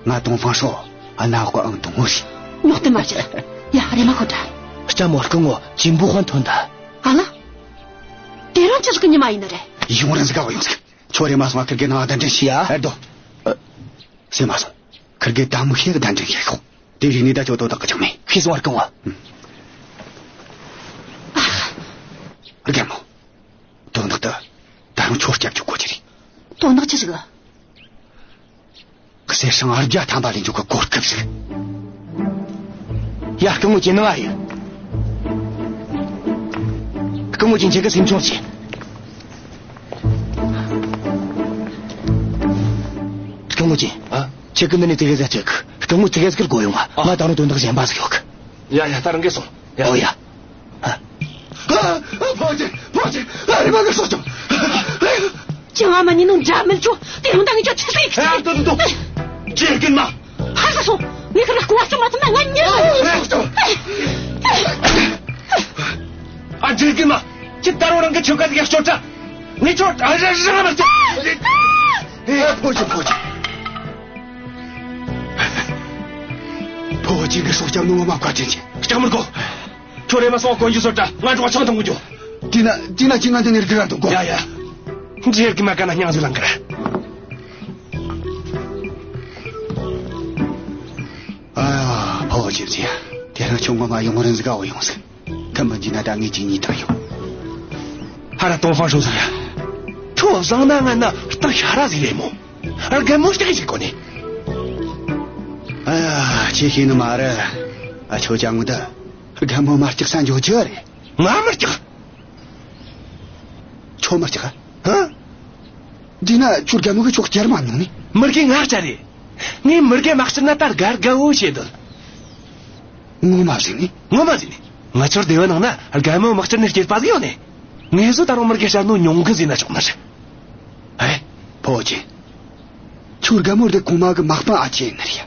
ང་ཏོང་ཧྥང་ཧྲོ་ཨ་ན་ཧོ་ཨང་དང་ངོ་ཤི། ཉོག་ཏེ་མ་བྱེད། ཡ་རེ་མ་ཁོ་དྲ། ལྕམ་མོ་སྐུ་ངོ་ཅིན་པུ་ཧོན་ཐོན་ད། ཨ་ལ། དེ་རང་ཅི་ཟིག་གི་ཉི་མ་ཡིན་ནི་རེད། ཡོང་རན་ཟིག་ག་བ་ཡོང་ཟིག་ཁྱོད་རེ་མ་སོང་ང་ཁིར་གེ་ནང་གདན་འདྲེན་ཤི་ཡ། ཨེ་རྡོ། ཨ། སེ་མ་སོང་། ཁིར་གེ་ད་མི་ཤེས་གདན་འདྲེན་ཤེས་ཤོག་དེ་བཞིན་ནི་ད་ཁྱོད་དོ་དག་གི་ཆང་མེད། ཤི་སོང་བར་གང་བ། ཨ། རྒན་མོ། དོན་དག་ཏུ། ད་ ཁྱོད་སྐྱབས་བཅོལ་གོ་རྒྱུ་རེད། དོན་དག་ཆི་ཟིག་ག་གསེར་སྲང་ཨ་བརྒྱ་ཐམ་པ་ལེན་རྒྱུ་གི་གོ་སྐབས་ཟིག་ཡ། སྐུ་ངོ་ཁྱེད་ནི་ང་ཡིན། སྐུ་ངོ་ཁྱེད་ཁྱེད་ཀྱི་སེམས་ཆུང་བྱོས། སྐུ་ངོ་ཁྱེད། ཨ། ཁྱེད་ཀྱི་འདི་ནས་དེ་ག་ཟེར་ཅིག་སྐུ་ངོ་དེ་ག་ཟེར་གོ་ཡོང་ང་། ཨ། ང་ད་རུང་དོན་དག་གཞན་པ་ཟིག་ཡོད་གི་ཡ་ཡ། ད་རང་གིས་སོང་། ཡ། ཨོ་ཡ། ཨ། ཨ། ཕོ་ཅི། ཕོ་ཅི། ཨ། རེམ་མ་གི་སོ་ཅོ། ཅང་ཨ་མ་ཉིད་ནང་འདྲ་མིན་ཆོ། དེ་རུང་ད་ངས་ཁྱོད་ཆི་ཟིག་ཨ། ཏོ་ཏོ་ཏོ། ཇེ་རྒན་མ། ཧ་ས་སོང་། ངས་ཁིར་ལ་སྐུ་ངོ་ཅང་མ་ཐུབ་ན་ང་ཉལ། ཨ། སོ་ཅོ། ཨ། ཇེ་རྒན་མ། ཁྱེད་ད་རུང་རང་གི་ཁྱོ་ག་ཟིག་ཡ་སྐྱོ་དྲ། ངས་ཁྱོད་ཨ་ར་ར་མ་སྐྱོ། ཨ། ཕོ་ཅི། ཕོ་ཅི། ཕོ་ཅི་གི་སྲོག་སྐྱབས་ནོ་ངོ་མ་བཀའ་དྲིན་ཆེ། སྐྲག་མི་དགོས། ཁྱོད་རེམ་མ་སོང་གོན་རྒྱུ་བཟོ་དྲ། ང་འགྲོ་ཆང་འཐུང་གི་འགྱོ། དེ་ན་དེ་ན་ཅི་ང་འདི་ནས་རྒྱུ་ར་འཐུང་གོ། ཡ་ཡ། འདྲེ་གི་མ་ག་ན་སྙིང་ཟིག་ལངས་གི་ར། ཨ། ཕོ་ཅི་ཟེ། དེ་རིང་ཁྱོད་ངོ་མ་ཡོང་རན་ཟིག་ག་འོ་ཡོང་ཟིག་ཐུམ་པ་འདི་ན་ད་ངས་ཅི་ཉིད་དང་ཡོང་། ཧ་ར་ཏོང་ཧྥང་ཧྲོས་ཟིག་ཡ། ཁྱོད་བཟང་ན་ང་ན་སྟག་ཤ་ར་ཟིག་རེད་མོ། རྒན་མོ་སྐྲག་ཡི་ཟིག་གོ་ནི། ཨ། ཁྱེད་ཤེས་ནི་མ་རེད། ཨ། ཁྱོད་ཅང་ངུ་ད། རྒན་མོ་མ་སྐྲག་ས་འཇོག་རྒྱུ་རེད། ང་མི་སྐྲག་ཁྱོད་མི་སྐྲག་ཧ། འདི་ན་ཁྱོད་རྒན་མོ་གི་ཁྱོད་བསྐྱར་མ་མྱོང་ནི། མི་རྒན་ང་སྐྲག་རེད། ངས་མི་རྒན་མ་སྐྲག་ན་ད་རྒན་རྒན་བོ་བྱེད་དོ། ངོ་མ་ཟིན་ནི། ངོ་མ་ཟིན་ནི། ང་ཚོར་སྡེ་བའི་ནང་ན་རྒན་མོ་མ་སྐྲག་ནི་སྐྱེས་པ་ཟིག་ཡོད་ནི། ངས་བཟོ་ད་རུང་མི་རྒན་སྐྲག་ནོ་མྱོང་གི་ཟིན་ན་ཆོག་ནི་རེད། ཨེ། ཕོ་ཅི། ཁྱོད་རྒན་མོ་འདི་གོང་མ་གི་མ་སྤང་ཨ་ཅེ་ཡིན་ནི་རེད་ཡ།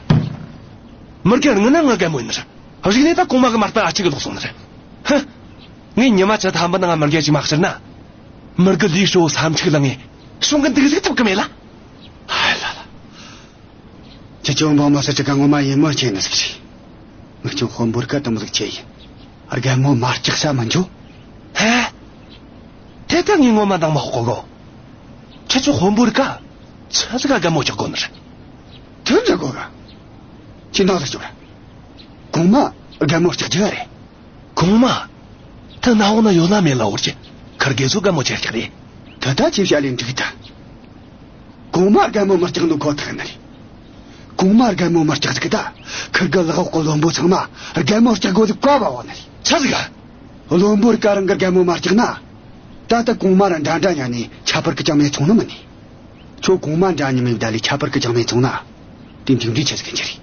མི་རྒན་ངི་ན་ང་རྒན་མོ་ཡིན་ནི་རེད། གཞུག་ནས་ད་གོང་མ་གི་མ་སྤང་ཨ་ཅེ་གི་ལོག་སོང་ནི་རེད། ཧ། ངས་ཉི་མ་བཅུ་ཐམ་པ་ནང་ང་མི་རྒན་ཅིག་མ་སྐྲག་ན། མི་རྒན་ལིའུ་ཧྲོ་ས་འཁྲུག་ལངས་ངས་གཞུང་གི་འདུག་ཟིག་ཐུབ་གི་མེད་ལ། ཧ་ལ་ལ། ཁྱེད་ཅོ་འབངས་མ་ས་ཅི་ག་ངོ་མ་ཡིན་མོ་ཆེ་ནི་ཟིག་རེད། ངི་ཅོ་དཔོན་པོར་ཀ་དུམ་ཟིག་ཆེ་ཡིན། རྒན་མོ་མ་སྐྲག་ས་མི་འཇོ། ཧེ། དེ་ལྟ་ངས་ངོ་མ་འདང་མ་ཧོག་གོ། ཁྱེད་ཚོ་དཔོན་པོར་ཀ་ཆི་ཟིག་ག་རྒན་མོ་སྐྲག་གོ་ནི་རེད། དོན་ཟེར་གོ་ག་ཁྱེད་ནང་ལ་སྐྱོར། གོང་མ་རྒན་མོ་སྐྲག་རྒྱུ་རེད། གོང་མ། ད་ན་འོ་ན་ཡོད་ན་མེད་ལ་འོར་གྱི། ཁར་དགེ་ཚོ་རྒན་མོ་ཆེར་སྐྲག་རེད། ད་ད་ཅི་བྱ་ལེ་འགྲིག་ད། གོང་མ་རྒན་མོ་མི་སྐྲག་ནོ་ཁོ་ཐག་ནི་རེད། གོང་མ་རྒན་མོ་མི་སྐྲག་ཟིག་ད། ཁིར་གི་ལག་འོག་གི་བློན་པོ་ཚང་མ་རྒན་མོ་སྐྲག་དགོས་ཟིག་བཀའ་བ་བ་ནི་རེད། ཆི་ཟིག་ག་བློན་པོར་ཀ་རང་གི་རྒན་མོ་མ་སྐྲག་ན། ད་ལྟ་གོང་མ་ར་འདྲ་འདྲ་ཉན་ནས་ཁྱད་པར་གི་ཅང་མེད་སོང་ནི་མིན་ནི། ཁྱོད་གོང་མ་འདྲ་ཉི་མའི་བརྡ་ལས་ཁྱད་པར་གི་ཅང་མེད་སོང་ན། དེ་མཇུག་འབྲས་ཆི་ཟིག་ཡིན་རྒྱུ་རེད།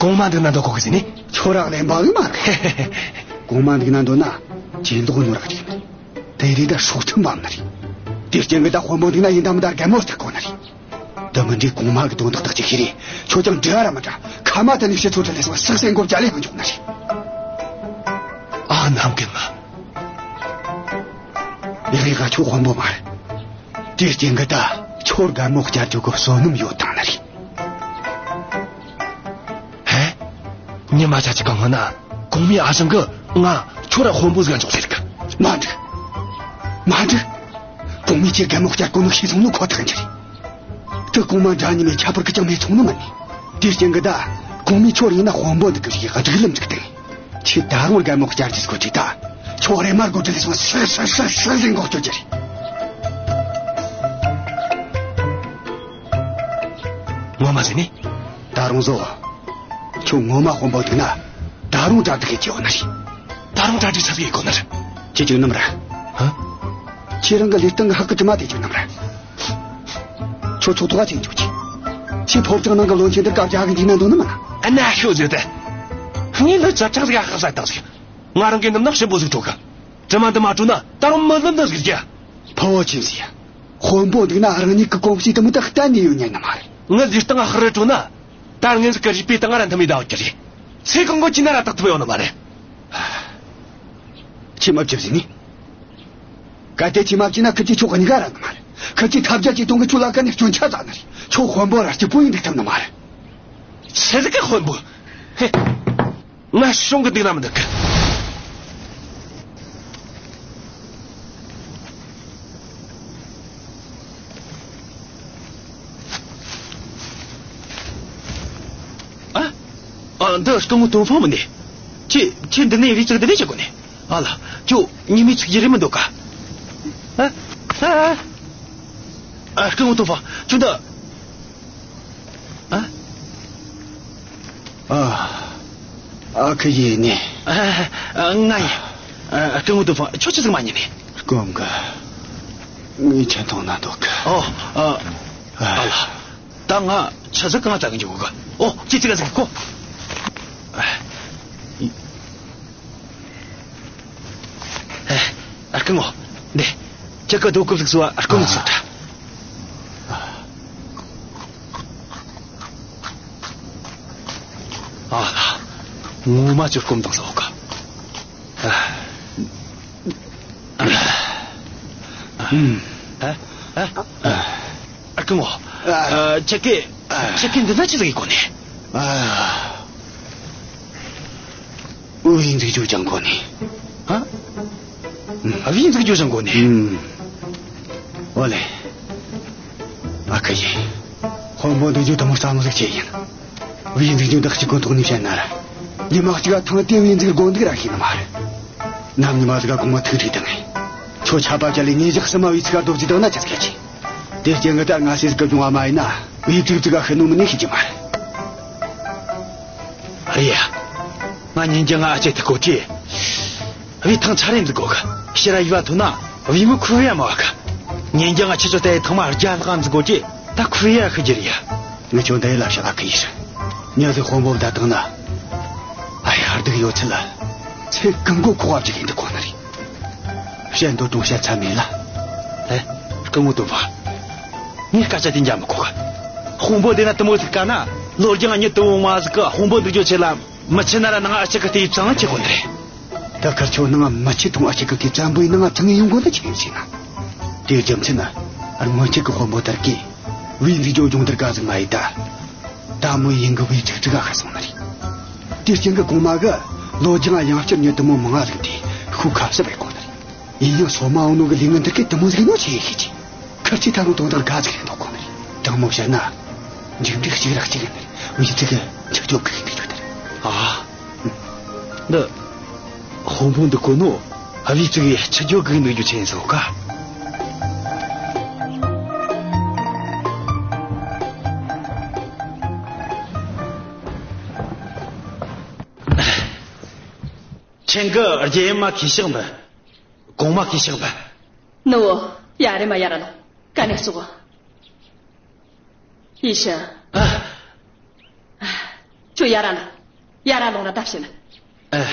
གོང་མ་འདུག་ན་འདོད་གོ་གི་ཟེར་ནི། ཁྱོད་རང་གླེན་པ་གི་མ་རེད། གོང་མ་འདུག་ན་འདོད་ན་ཇེ་མདོག་ཉོ་ར་གཅིག་ནི། དེ་རེད་ད་སྲོག་ཐུན་པ་ནི་རེད། དེ་རྐྱེན་གི་ད་དཔོན་པོ་འདུག་ན་ཡིན་ད་མིན་ད་རྒན་མོ་སྐྲག་གོ་ནི་རེད། ད་མི་འདྲའི་གོང་མ་གི་དོན་དག་དག་ཅིག་ཤེས་རེད། ཁྱོད་ཀྱང་འདྲི་ཨ་ར་མི་འདྲ་ཁ་མ་ད་ནི་ཕྱི་ཚོ་ཁྲ་ལས་སོང་སག་སེ་མགོ་བརྒྱ་ལས་མི་འཇོག་ནི་རེད། ཨ་ནམ་གི་མ། ཡག་ཡག་ཁྱོད་དཔོན་པོ་མ་རེད། དེ་རྐྱེན་གི་ད་ཁྱོད་རྒན་མོ་བསྐྱར་བཅོས་གི་བསོད་ནམས་ཡོད་དང་ནི་རེད། ཧེ། ཉི་མ་ཆ་ཅིག་གང་ང་ན་གོང་མའི་ཨ་ཞང་གི་ང་ཁྱོད་ར་དཔོན་པོ་ཟིག་འཇོག་ཟེར་གི། མ་འགྲིག་མ་འགྲིག་གོང་མའི་ཁྱེད་རྒན་མོ་བསྐྱར་གོ་ནོ་ཤེས་སོང་ནོ་ཁོ་ཐག་ཡིན་རྒྱུ་རེད། དེ་གོང་མ་འདྲ་མཉམ་མེད་ཁྱད་པར་གི་ཅང་མེད་སོང་ནི་མིན་ནི། དེ་རྐྱེན་གི་ད་གོང་མའི་ཁྱོད་ཡིན་ན་དཔོན་པོ་འདུག་གི་རིགས་སྒྲིག་ལམ་འགྲིག་དང་། ཁྱེད་ད་རུང་རྒན་མོ་བསྐྱར་གྱི་སྐོར་ཅིག་ད། ཁྱོད་རེ་མར་སྒོ་དྲི་ལས་སོང་སག་སག་སག་སག་ཟིག་འགོག་གཅོད་ཀྱི་རེད། ངོ་མ་ཟིན་ནི། ད་རུང་བཟོ། ཁྱོད་ངོ་མ་དཔོན་པོ་འདུག་ན། ད་རུང་གྲ་སྒྲིག་གི་བྱེད་ཡོད་ནི་རེད། ད་རུང་གྲ་སྒྲིག་ས་ཟིག་ཡེད་དགོ་ནི་རེད། ཁྱེད་ཅིག་ནམ་ར། ཧ། ཁྱེད་རང་གི་ལུས་སྟེང་གི་ཧག་གི་དྲི་མ་དེ་ཅིག་ནམ་ར། ཁྱོད་ཚོགས་ཐོག་ཅིག་འཇུག་ཅིག་ཁྱེད་ཕོ་བྲང་ནང་གི་བློན་ཆེན་དེར་སྐབས་རྒྱག་གི་འཇུག་ན་འདོད་ནི་མིན་ན། ཨ་ན་ཤོད་ཟེར་ཏེ། ངས་ལོ་བཅུ་ཕྲག་ཟིག་ཧ་ཧ་ཟ་བཏང་ཟིག་ང་རང་གི་ནམ་ནག་ཞིམ་པོ་ཟིག་བྲོ་གི། དྲི་མ་འདི་མ་བྲོ་ན་ད་རུང་མི་ལམ་ན་ཟིག་རྒྱ། ཕོ་བོ་ཆེན་ཟིག་དཔོན་པོ་འདུག་ན་རང་ཉིད་ཀྱི་གོམས་གཤིས་དེ་མོ་ད་གཏན་ནས་ཡོད་ཉན་ནི་མ་རེད། ངའི་ལུས་སྟེང་ཧར་རེ་བྲོ་ན། ད་ངན་ཟིག་གི་རིག་པའི་སྟེང་ང་ར་འཐིམ་མི་ད་བ་གི་རེད། ཚེ་གང་གོ་ཅི་ན་ར་ཏག་ཏག་ཡོང་ནི་མ་རེད། ཁྱེད་མ་བཅབ་ཟིན་ནི། གལ་ཏེ་ཁྱེད་མ་བཅིན་ན་ཁི་ཆོས་ཁྱོད་གཉིས་ཀ་ར་ནི་མ་རེད། ཁི་ཆོས་ཐབས་བརྒྱ་ཇུས་སྟོང་གིས་ཁྱོད་ལ་ཁ་ནས་སྐྱོན་ཆ་ཙ་ནི་རེད། ཁྱོད་དཔོན་པོ་ར་སྐྱིད་པོ་ཡིན་འདུག་ཐུབ་ནི་མ་རེད། ཆི་ཟིག་གི་དཔོན་པོ། ཧེ། ང་གཞུང་གི་འདུག་ན་མི་འདུག་གི། ཨ། ཨ། འདི་སྐུ་ངོ་ཏོང་ཧྥང་མིན་ནི། ཁྱེད་ཁྱེད་འདི་ནས་རེ་ཅིག་འདི་ནས་བྱེད་དགོ་ནི། ཨ་ལ། ཁྱོད་ཉི་མའི་ཚིག་ཡི་རེ་མི་འདུག་ག། ཨ། ཨ། སྐུ་ངོ་ཏོང་ཧྥང་། ཁྱོད་འདི། ཨ། ཨ། ཨ་ཁུ་ཡིན་ནི། ཨ། ཨ། ང་ཡིན། ཨ། སྐུ་ངོ་ཏོང་ཧྥང་། ཁྱོད་ཆི་ཟིག་མ་ཉན་ནི། སྐུ་ངོ་གི། ངས་ཆང་འཐུང་ན་འདོད་གི། ཨོ། ཨ། ཨ། ཨ་ལ། ད་ང་ཆི་ཟིག་གང་ཙམ་གི་འཇུག་གི། ཨོ། ཅི་ཅི་ག་ཟིག་གོ། ཨ། ཨེ། ཨ། སྐུ་ངོ། འདི། ཁྱེད་ཀྱི་རྡོ་ཀུབ་ཟིག་སོ། ཨ། སྐུ་ངོ་ཟིག་ད། ཨ་ལ། ངོ་མ་ཅིག་སྐོམ་དང་ཟ་བ་ག། ཨ། ཨ། ཨ། ཨ། ཨ། སྐུ་ངོ། ཨ། ཁྱེད་ཀྱིས། ཁྱེད་ཀྱིས་འདི་ན་ཆི་ཟིག་གི་གོ་ནི། ཨ། བེའུ་འཛུགས་རྒྱུ་ཅང་གོ་ནི། ཨ། བེའུ་འཛུགས་རྒྱུ་ཅང་གོ་ནི། ཨུམ། ཨོ་ལེ། ཨ་ཁུ་ཡིན། དཔོན་པོ་འདུག་རྒྱུ་དེ་མོ་སླ་མོ་ཟིག་ཆི་ཡིན། བེའུ་འཛུགས་རྒྱུ་འདི་གཅིག་གོ་ཐོག་ནས་བཤད་ན་ར། ཉི་མ་གཅིག་ག་ཐེངས་དེ་བེའུ་འཛུགས་དགོས་འདུག་ར་ཤེས་ནི་མ་རེད། ནམ་ཉི་མ་ཟིག་ག་གོང་མ་ཐུག་ཐུག་དང་ངས། ཁྱོད་ཆད་པ་བཅད་ལས་ཉིན་ཞག་གསུམ་མ་བེའུ་ཚིག་ག་རྡོ་རྗེ་བཏང་ན་ཆི་ཟིག་ཆེ། དེ་རྐྱེན་གྱིས་ད་ང་སེམས་གི་བྱུང་བ་མ་ཡིན་ན། བེའུ་ཙིག་ཙིག་ག་ཤི་ནོ་མིན་ནི་ཤེས་ཀྱི་མ་རེད། ཨ་ཡ། ང་ཉིན་རྒྱང་ང་ཨ་ཅེ་ཐུག་གོ་ཅི། བེའུ་ཐང་ཆ་རེ་འཛུགས་གོ་གི། ཕྱི་ར་ཡུལ་བ་ཐོན་ན་བེའུ་མི་ཁུ་བེ་ཡ་མ་བ་གི། ཉིན་རྒྱང་ང་ཁྱེད་ཚོ་ལྟ་ཡི་ཐང་མ་རྒྱ་ལག་འཛུགས་གོ་ཅི། ད་ཁུ་བེ་ཡ་ཤི་རྒྱུ་རེད་ཡ། ངས་ཁྱོད་འདི་ཡི་ལབ་ཤག་ཨ་ཁུ་ཡིན། ཉི་ཟིག་དཔོན་པོ་བདའ་བཏང་ན། ཨ་ཡ། སྡུག་ཡོད་ཚད་ལ། ཚེ་གང་གོ་ཁོ་བ་བཅུག་གི་འདུག་གོ་ནི་རེད། བཤད་འདོད་དང་བཤད་ཚད་མེད་ལ། ཨེ། སྐུ་ངོ་ཏོང་ཧྥང་། ངས་སྐད་ཆ་དེ་འཇམ་མི་གོ་གི། དཔོན་པོ་དེ་ན་དེ་མོ་ཟིག་དཀའ་ན། ལོ་རྒྱང་ཉི་དེ་བོ་མ་ཟིག་གི་དཔོན་པོ་འདུག་རྒྱུ་ཆེ་ལ། མི་ཆེ་ན་ར་ནང་ཨ་ཅེ་གི་དེ་ཡི་ཚང་ཆེ་གོ་ནི་རེད། ད་ཁར་ཆོ་ནང་མི་ཆེ་དང་ཨ་ཅེ་གི་དེ་ཙམ་པོའི་ནང་ཚང་ཡོང་གོ་ནི་ཆི་ཡིན་ཟེར་ན། དེའི་རྒྱུ་མཚན་ནི། སྔོན་ཆད་གི་དཔོན་པོ་དེར་གི། བེའུ་འཛུགས་རྒྱུ་སྦྱོང་བརྡར་ག་ཟིག་མ་ཡེད་ད། ད་མོ་ཡིན་གི་བེའུ་ཚིག་ཚིག་ག་ཤི་སོང་ནི་རེད། དེ་རྐྱེན་གྱིས་གོང་མ་གི། ལོ་རྒྱང་ཡང་བསྐྱར་ཉི་དེ་མོ་མང་ང་ཟིག་དེ་ཤུགས་ཁ་གསབ་ཡེད་གོ་ནི་རེད། ཡིན་ཡང་སོ་མ་འོང་ནོ་གི་ལས་ངན་དེར་གི་དེ་མོ་ཟིག་ནོ་ཆི་ཡེ་ཤེས་ཀྱི། ཁར་ཆི་ད་རུང་དོན་དག་ག་ཟིག་རེད་འདོད་གོ་ནི་རེད། དྲང་མོ་བཤད་ན། མཇུག་འབྲས་གཅིག་ར་གཅིག་ཡིན་ནི་རེད། བེའུ་ཚིག་གི་ཆག་རྒྱུ་གི་ཡིན་འདུག་རྒྱུ་དེ་རེད། ཨ། འདི། དཔོན་པོ་འདི་གོ་ནོ། ཨ། བེའུ་ཚིག་གི་ཆག་རྒྱུ་གི་འདུག་རྒྱུ་ཆི་ཡིན་ཟེར་ག། ཁྱེད་ཀྱི་རྒྱལ་ཡུམ་མ་ཁྱེར་ཤག་འབུལ། གོང་མ་ཁྱེར་ཤག་འབུལ། ནུ་བོ། ཡར་ར་མར་ཡར་ར་ལོངས། གན་ནས་ཟོག། ཡེ་ཤེས། ཨ། ཁྱོད་ཡར་ར་ལོངས། ཡར་ར་ལོངས་ར་ད་བཤད་ན། ཨ།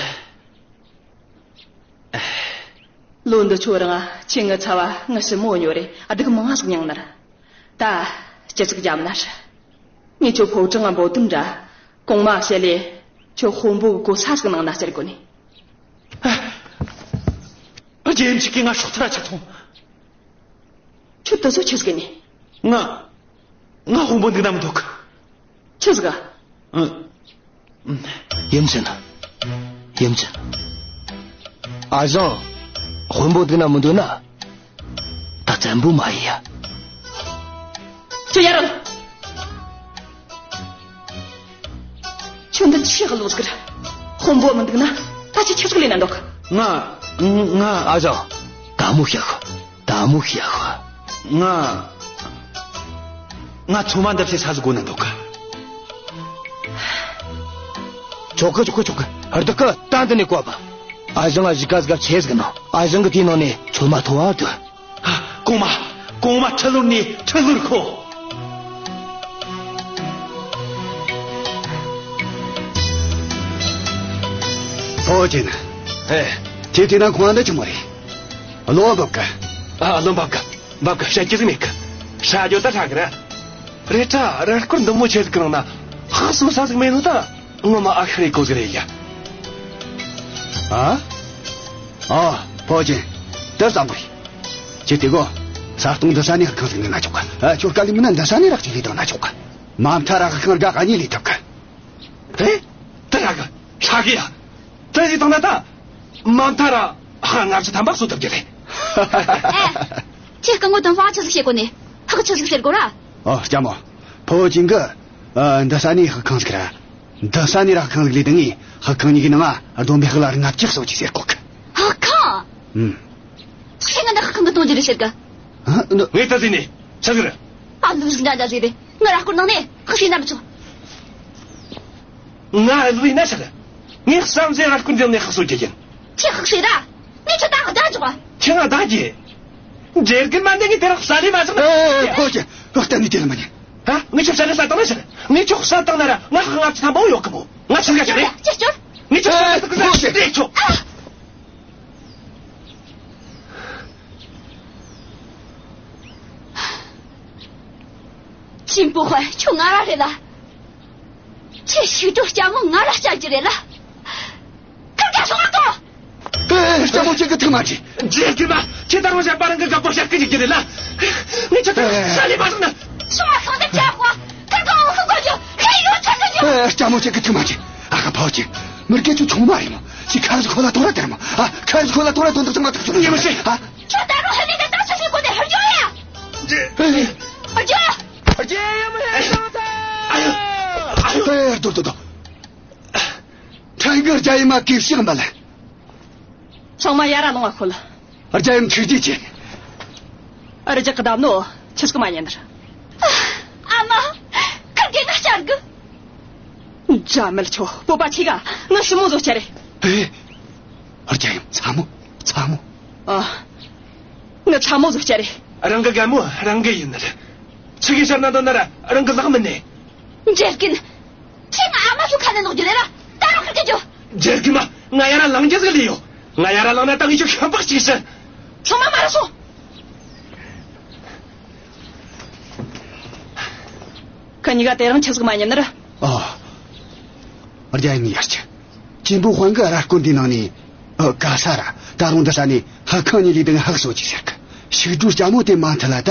ལོ་འདི་ཁྱོད་རང་ཁྱེད་ངའི་ཚབ་བ་ངའི་ཞི་མོ་ཉོ་རེ་སྡུག་མང་ང་ཟིག་མྱངས་ནི་ར། ད་སྐྱིད་ཅིག་རྒྱབ་ན་ཧྲ། ངས་ཁྱོད་ཕོ་བྲང་ང་འབོད་དོན་འདྲ། གོང་མ་བཤད་ལས་ཁྱོད་དཔོན་པོ་གི་གོ་ས་ཟིག་གནང་ན་ཟེར་གོ་ནི། ཨ། རྒྱལ་ཡུམ་ཆེ་གེ། ང་སྲོག་ཐར་ར་ཆ་ཐོང་། ཁྱོད་དེ་ཚོ་ཆི་ཟིག་ནི། ང་། ང་དཔོན་པོ་འདུག་ན་མི་འདོད་གི། ཆི་ཟིག་ག། ཨ། ཡུམ་ཆེན། ཡུམ་ཆེན། ཨ་ཞང་། དཔོན་པོ་འདུག་ན་མི་འདོད་ན། ད་བཙན་པོ་མ་ཡིན་ཡ། ཁྱོད་ཡར་ར་ལོངས། ཁྱོད་འདི་ཆི་གི་ལོ་ཟིག་ར། དཔོན་པོ་མི་འདུག་ན་ད་ཁྱོད་ཆི་ཟིག་ལས་ན་འདོད་གི། ང་། ང་། ཨ་ཞང་། ད་མོ་བཤད་ཤོག། ད་མོ་བཤད་ཤོག། ང་། ང་ཚང་མ་འདི་བྱེད་ས་ཟིག་དགོས་ན་འདོད་གི། ཆོག་གི། ཆོག་གི། ཆོག་གི། བདག་གིས་ད་འདི་ནས་བཀོད་པ། ཨ་ཞང་ང་གཞིས་ཀ་ཟིག་ག་ཆས་ཟིག་གནང་། ཨ་ཞང་གིས་དེའི་ནང་ནས་ཚོད་མ་ཐོ་བ་འདུག། ཨ། གོང་མ། གོང་མ་ཁྲི་ལོར་ནས་ཁྲི་ལོར་ཤོག། ཕོ་ཅན། ཨེ། ཁྱེད་དེ་ན་ཁོང་འདི་ཆི་མོ་རེད། བློ་འབབ་གི། ཨ། བློ་འབབ་གི། འབབ་གི། བཤད་རྒྱུ་ཟིག་མེད་གི། ཧྲ་རྒྱུ་ད་ཧྲ་གི་ར། རེད་དྲ། ར་སྐོར་འདི་མོ་ཆེ་ཟིག་གི་ནང་ན་ཧང་སང་ས་ཟིག་མེད་ནོ་ད། ངོ་མ་ཨ་ཤི་རེ་གོ་ཟིག་རེད་ཡ། ཨ། ཨ། ཕོ་ཅན། དེ་བསམ་གི། ཁྱེད་དེ་གོ། ས་སྟོང་འདི་ས་ནས་ཧུར་ཁང་ཟིག་ནས་ན་ཆོག་ག། ཨ། ཁྱོད་དཀའ་ལས་མིན་ན་འདི་ས་ནས་རག་ཅིག་ལས་བཏང་ན་ཆོག་ག། མ་མཐའ་ར་ཧུར་ཁང་དགའ་ག་གཉིས་ལས་ཐུབ་ག། ཧེ། དེ་ཧྲ་གི། ཧྲ་གི་ཡ། དེ་ཟིག་བཏང་ན་ད། མ་མཐའ་ར་ཧ་ལྔ་བཅུ་ཐམ་པ་གསོ་ཐུབ་རྒྱུ་རེད། ཨེ། ཁྱེད་སྐུ་ངོ་དང་ཧྥང་ཆི་ཟིག་བཤད་གོ་ནི། ཧག་ཆི་ཟིག་ཟེར་གོ་ར། ཨོ། ལྕམ་མོ། ཕོ་ཅིན་གི། ཨ། འདི་ས་ནས་ཧུར་ཁང་ཟིག་ར། འདི་ས་ནས་ར་ཧུར་ཁང་ཟིག་ལས་དང་ངས་ཧུར་ཁང་གཉིས་ཀྱི་ནང་ང་སྡོམ་པའི་ཧག་ལ་ལྔ་བཅུ་གསོ་ཅིག་ཟེར་གོ་གི། ཧུར་ཁང་། ཨུམ། ཁྱེད་ང་འདི་ཧུར་ཁང་གི་གཏོང་རྒྱུ་རེད་ཟེར་གི། ཨ། འདི། ངས་ད་ཟིན་ནས་ཆི་ཟིག་རེད། ཨ་ལུ་ཟིག་འདྲ་འདྲ་ཟིག་རེད། ང་ར་སྐོར་ནང་ནས་ཧག་སེ་ན་མི་ཆོག་ང་ལུས་ན་ཆག་ངས་བསམ་ཚེ་ར་སྐུ་མདུན་ནས་ཧག་སོ་རྒྱུ་ཡིན། ཁྱེད་ཧག་སེ་ར། ངས་ཁྱོད་ད་ག་བདག་འཇོག་ཁྱེད་ང་བདག་རྒྱུ། འཇེར་གི་མ་འདི་ངས་དེ་རག་ས་ལེ་མ་ཟག་ན། ཨེ། ཕོ་ཅེ། ཨ། གཏན་ནས་དེ་ལ་མ་ཉན། ཧ། ངས་ཁྱོད་ས་ལེ་ས་བཏང་ན་ཤི། ངས་ཁྱོད་ས་བཏང་ན་ར་ང་ཧག་ང་ཚོ་ཐམ་པ་ཡོད་གི་མོ། ང་ཚོ་ག་ཤི་རེད། ཅི་ཅོ། ངས་ཁྱོད་ས་ལེ་ས་བཏང་ན་ཤི་རེད་ཁྱོད། ཅིན་པུ་ཧོན་ཁྱོད་ང་ར་རེད་ལ། ཁྱེད་ཞིག་གྲོ་ལྕམ་མོ་ང་ར་བྱ་རྒྱུ་རེད་ལ། ཁིར་ག་སོང་ང་གོ། ཨེ། ལྕམ་མོ་ཁྱེད་ཀྱི་ཐུགས་མ་བྲེལ། འཇིག་རྟེན་མ། ཁྱེད་ད་རུང་གཞན་པ་རང་གི་རྒད་པོ་བཤད་ཀི་འཇིག་རྒྱུ་རེད་ལ། ངས་ཁྱེད་ད་ས་ལེ་མ་ཟིན་ན། སོང་ང་སོང་དེ་ཅག་གོ། ཁིར་ག་འོ་ཧུ་གོ་རྒྱུ། ཁྱེད་ཡོད་ཆོག་ཆོག་རྒྱུ། ཨེ། ལྕམ་མོ་ཁྱེད་ཀྱི་ཐུགས་མ་བྲེལ། ཨ་ཁ་ཕའོ་ཅིན། མི་རྒད་ཚོ་ཆུང་མ་ཡིན་མོ། ཅི་ཁ་རུ་ཁོ་ལ་དོ་ར་དེར་མོ། ཨ། ཁ་རུ་ཁོ་ལ་དོ་ར་དོན་དག་ཚང་མ་ཐུག་ཚུགས་ཡིན་མི་ཤེས། ཨ། ཁྱོད་ད་རུང་ཧ་ལས་ཀ་ད་ཆོག་ཤེས་གོ་དེ་ཧར་རྒྱུ་ཡ། ཨེ། ཧར་རྒྱུ། ཧར་རྒྱུ་ཡ་མི་ཧེ་སོང་ད། ཨ་ཡོ། ཨ་ཡོ། ཨེ། དོ་དོ་དོ། ཕྲན་གྱི་རྒྱ་ཡི་མ་གིས་ཤིག་མ་ལ། ཚང་མ་ཡར་ར་ལོང་བ་ཁོལ། རྒྱ་ཡིམ་ཁྲིག་ཅི་ཆེ། ཨ་རི་ཅག་གི་བདམས་ནོ་ཆི་ཟིག་མ་ཉན་ནར། ཨ་མ། ཁིར་གེ་ང་བཅར་གི། འཇའ་མེད་ཆོ་བོད་པ་ཆི་ག་ང་ཞི་མོ་བཟོ་བཅར་རེ། ཨེ། རྒྱ་ཡིམ་ཚ་མོ་ཚ་མོ། ཨ། ང་ཚ་མོ་བཟོ་བཅར་རེ། རང་གི་རྒན་མོ་རང་གི་ཡིན་ནར། ཆི་གི་ཤར་ན་དོན་ནར་རང་གི་ལག་མི་ནས། འཇེར་གིན། ཁྱེད་ང་ཨ་མ་ཚོ་ཁ་ནས་ནོག་རྒྱུ་ལས་ར་ད་རུང་ཁིར་གི་རྒྱུ། འཇེར་གིན་མ། ང་ཡར་ར་ལངས་རྒྱུ་ཟིག་ལས་ཡོད། ང་ཡར་ར་ལངས་ན་ད་ངས་ཁྱོད་ཤམ་པག་ཅིག་ཟིན། ཚང་མ་མར་ར་སོང་། ཁི་གཉིས་ཀ་དེ་རིང་ཆི་ཟིག་མ་ཉན་ནར། ཨ། རྒྱ་ཡིན་ཡར་ཆི། ཅིན་པུ་ཧོན་གི་ར་སྐོར་འདི་ནང་ནས། ཨ། ག་ས་ར་ད་རུང་འདི་ས་ནས་ཧ་ཁང་གཉིས་ལས་དང་ཧག་སོ་ཅིག་ཟེར་གི། ཞིག་གྲུ་ལྕམ་མོ་དེ་མ་མཐུ་ལ་ད་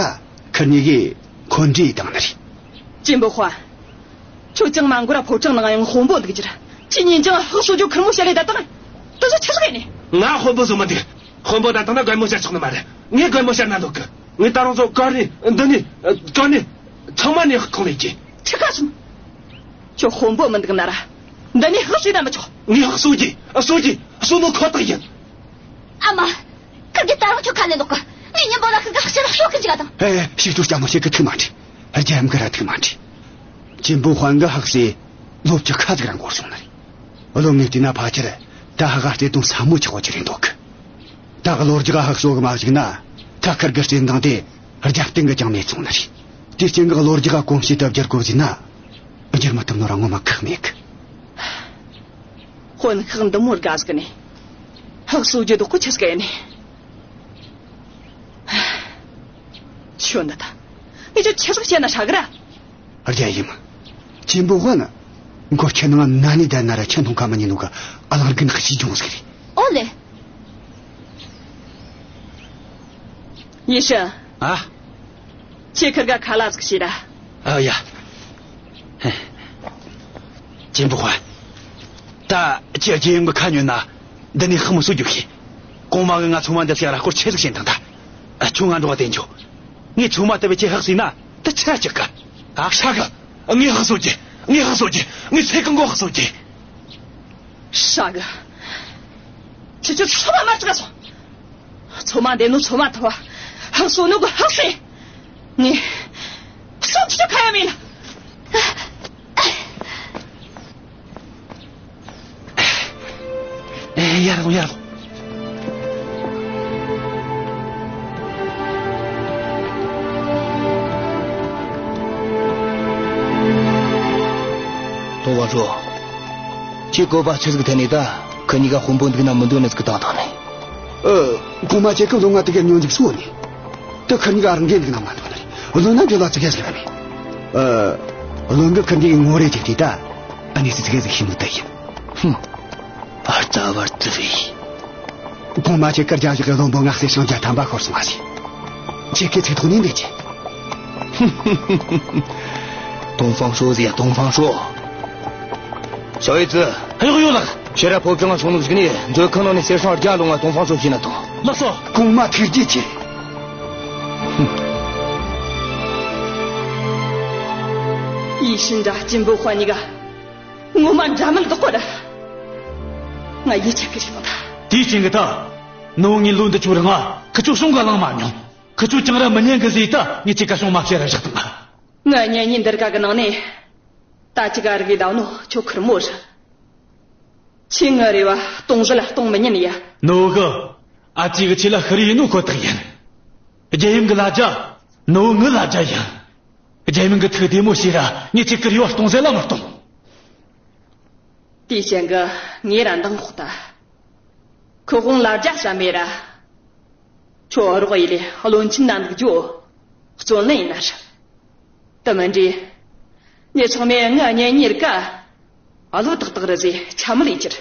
ཁི་གཉིས་གིས་འཁོན་འགྲས་བཏང་ནི་རེད། ཅིན་པུ་ཧོན། ཁྱོད་ཅང་མ་འགོར་ར་ཕོ་བྲང་ནང་ཡང་དཔོན་པོ་འདུག་རྒྱུ་ར། ཁྱེད་གཉིས་ཀྱང་ཧག་སོ་རྒྱུ་ཁེར་མོ་བཤད་ལས་ད་བཏང་། དེ་ཚོ་ཆི་ཟིག་ཡིན་ནི། ང་དཔོན་པོ་བཟོ་མི་འདུག་དཔོན་པོ་ད་བཏང་ན་རྒན་མོ་བཤད་ཆོག་ནི་མ་རེད། ངས་རྒན་མོ་བཤད་ན་འདོད་གི། ངས་ད་རུང་ཚོ་ག་ནས་འདི་ནས་ག་ནས་ཚང་མ་ནས་ཁོང་ལས་ཀྱི། ཆི་ཁ་སོང་། ཁྱོད་དཔོན་པོ་མི་འདུག་ན་ར། འདི་ནས་ཧག་སོ་ན་མི་ཆོག་ངས་ཧག་སོ་རྒྱུ། སོ་རྒྱུ། སོ་ནོ་ཁོ་ཐག་ཡིན། ཨ་མ། ཁིར་གི་ད་རུང་ཁྱོད་ཁ་ནས་ལོག་གི། ངས་ཉིན་པོ་ལ་ཁིར་གི་ཧག་སེ་ལ་ཤོག་གི་འཇིག་ག་དང་། ཨེ། ཞིག་གྲུ་ལྕམ་མོ་ཁྱེད་ཀྱི་ཐུགས་མ་བྲེལ། རྒྱ་ཡིམ་གི་ར་ཐུགས་མ་བྲེལ། ཅིན་པུ་ཧོན་གི་ཧག་སེ་ལོ་བཅུ་ཁ་ཟིག་ར་འགོར་སོང་ནི་རེད། བློན་ངས་བལྟས་ན་ཕལ་ཆེར་ད་ཧ་ག་བརྩེ་དུང་ཟབ་མོ་ཆགས་པ་ཅིག་རེད་འདོད་གི། ད་གི་ལོ་རྒྱུས་ཧག་སོ་གི་མ་གཞིགས་ན་ད་ཁིར་གི་བརྩེ་འདང་དེ་རྒྱབ་རྟེན་གི་ཅང་མེད་སོང་ནི་རེད། དེ་རྐྱེན་གི་གི་ལོ་རྒྱུས་གོམས་གཤིས་དེ་བསྒྱུར་དགོས་ཟེར་ན། བསྒྱུར་མ་ཐུབ་ནོ་ར་ངོ་མ་ཁག་མེད་གི། དཔོན་ཤག་འདི་མོར་དགའ་ཟིག་ནི། ཧག་སོ་རྒྱུ་དོག་གོ་ཆི་ཟིག་ཡིན་ནི། ཁྱོད་འདི་ད། ངས་ཁྱོད་ཆི་ཟིག་བཤད་ན་ཧྲ་གི་ར། རྒྱ་ཡིམ། ཅིན་པུ་ཧོན་ནི། མགོ་ཁྱེད་ནང་ན་ནི་ད་ན་ར་ཁྱེད་མཐོང་ཁ་མ་ཉན་ནོ་གི་ཨ་ལང་གི་ནག་ཤི་ཅུང་ཟིག་རེད། ཨོ་ལེ། ཡེ་ཤི། ཨ། ཁྱེད་ཁིར་ག་ཁ་ལ་ཟིག་བྱོས་ར། ཨ་ཡ། ཅིན་པུ་ཧོན། ད་ཁྱེད་རྒྱལ་ཡུམ་གི་ཁ་ཉོན་ན་འདི་ནས་ཧག་མི་སོ་རྒྱུ་ཤེས། གོང་མ་གི་ང་ཚང་མ་འདི་ཟིག་ར་སྐོར་ཆེ་ཟིག་བྱིན་དང་ད། ཨ། ཁྱོད་ང་འགྲོ་བ་དེ་འཇོག་ངས་ཚང་མ་ལྟ་བུ་ཁྱེད་ཧག་སོས་ན་ད་ཆི་ར་ཅིག་ག་ཨ། ཧྲ་གི། ངས་ཧག་སོ་རྒྱུ། ངས་ཧག་སོ་རྒྱུ། ངས་ཚེ་གང་བོ་ཧག་སོ་རྒྱུ། ཧྲ་གི། ཁྱེད་ཚོ་ཚང་མ་མར་ཅིག་ག་སོང་། ཚང་མ་འདི་ནོ་ཚང་མ་ཐོ། ཧག་སོ་ནོ་གི་ཧག་སོས། ངས་སོ་ཆུ་ཁ་ཡ་མིན། ཨེ། ཡར་ལོངས། ཡར་ལོངས། ཏོང་ཧྥང་ཧྲོས། ཁྱེད་བཀོད་པ་ཆི་ཟིག་འཐེན་ནས་ད་ཁི་གཉིས་ཀ་དཔོན་པོ་འདུག་ན་མི་འདུག་ནི་ཟིག་བཏང་བཏང་ནས། ཨ། གོང་མ་ཁྱེད་ཀྱི་བློན་ང་དེ་ག་ཉོན་ཅིག་སོ་ནི། ད་ཁི་གཉིས་ཀ་རང་གི་འདུག་ན་མ་འདུག་ནི་རེད། བློན་ན་འཇོ་ལ་ཙི་གེ་ཟིག་ར་མེད། ཨ། བློན་གི་ཁི་གཉིས་ངོ་རེ་ཅིག་དེ་ད། ཨ་ནི་ཙི་གེ་ཟིག་ཤེས་ནོ་ད་ཡིན། ཧུམ། ཨ། རྩ་བར་བརྩི་བས། གོང་མ་ཁྱེད་ཀར་རྒྱ་ཞིག་གི་བློན་པོ་ངག་སེ་ཤང་རྒྱ་ཐམ་པ་ཤོར་སོང་བ་ཟིག་ཁྱེད་ཀྱི་ཚིག་ཐོག་ནས་འདི་ཅི། ཏོང་ཧྥང་ཧྲོས་ཟེར་ཡ། ཏོང་ཧྥང་ཧྲོས། ཞའོ་ཡི་ཙི། གཡོག་ཡོད་ལགས། ཕྱིར་ར་ཕོ་བྲང་ང་སོང་ནོ་ཟིག་ནས་མཛོད་ཁང་ནང་ནས་གསེར་སྲང་བརྒྱ་སློང་བ་ཏོང་ཧྥང་ཧྲོས་ཤེས་ན་ཐོངས། ལགས་སོ། གོང་མ་ཐུགས་རྗེ་ཆེ། ཧུམ། ཡེ་ཤིན་དྲ་ཅིན་པུ་ཧོན་གཉིས་ཀ་ངོ་མ་འདྲ་མིན་ལྡོག་གོ་ར། ང་ཡིད་ཆད་གི་རེད་མོ་ད། དེའི་རྐྱེན་གི་ད། ནོ་ངའི་ལོ་འདི་ཆོ་རིང་ང་ཁི་ཆོ་གསུང་ག་ལངས་མ་མྱོང་། ཁི་ཆོ་ཅང་ར་མི་ཉན་གི་ཟེར་ད་ངས་ཁྱེད་ཀ་གསུང་མ་བཤད་ར་བཞག་བཏང་ང་། ངའི་གཉེན་ཉེ་འདི་རིགས་གི་ནང་ནས་ད་ཅི་ག་རིག་ལ་ནོ་ཁྱོད་ཁེར་མོ་རེད། ཁྱོས་ངའི་རེ་བ་སྟོང་ཟད་གཏོང་མི་ཉན་ཡ། ནོ་གི། ཨ་ཅེ་གིས་ཁྱོད་ལ་ཤི་རེ་ཡིན་ནོ་ཁོ་ཐག་ཡིན། རྒྱལ་ཡུམ་གི་ལ་རྒྱ། ནོ་ངའི་ལ་རྒྱ་ཡིན། རྒྱལ་ཡུམ་གི་ཐུགས་བདེ་མོ་བྱོས་ར་ངས་ཁྱོད་ཀྱི་རེ་བ་སྟོང་ཟད་ལ་མི་གཏོང་། དེའི་རྐྱེན་གྱིས་ངས་ར་འདང་ཁོག་ད། ཁོ་དབང་ལ་རྒྱ་བྱ་མེད་ར། ཁྱོད་རོགས་ཡེ་ལས་བློན་ཆེན་ན་འདུག་རྒྱུ་བརྩོན་ལེན་ཡིན་ན་ར། དེ་མིན་དུས། ངས་ཚང་མས་ངའི་གཉེན་ཉེ་རིགས་ག་བློ་ཏག་ཏག་རེད་ཟེ་ཆ་མི་ལས་ཀྱིར།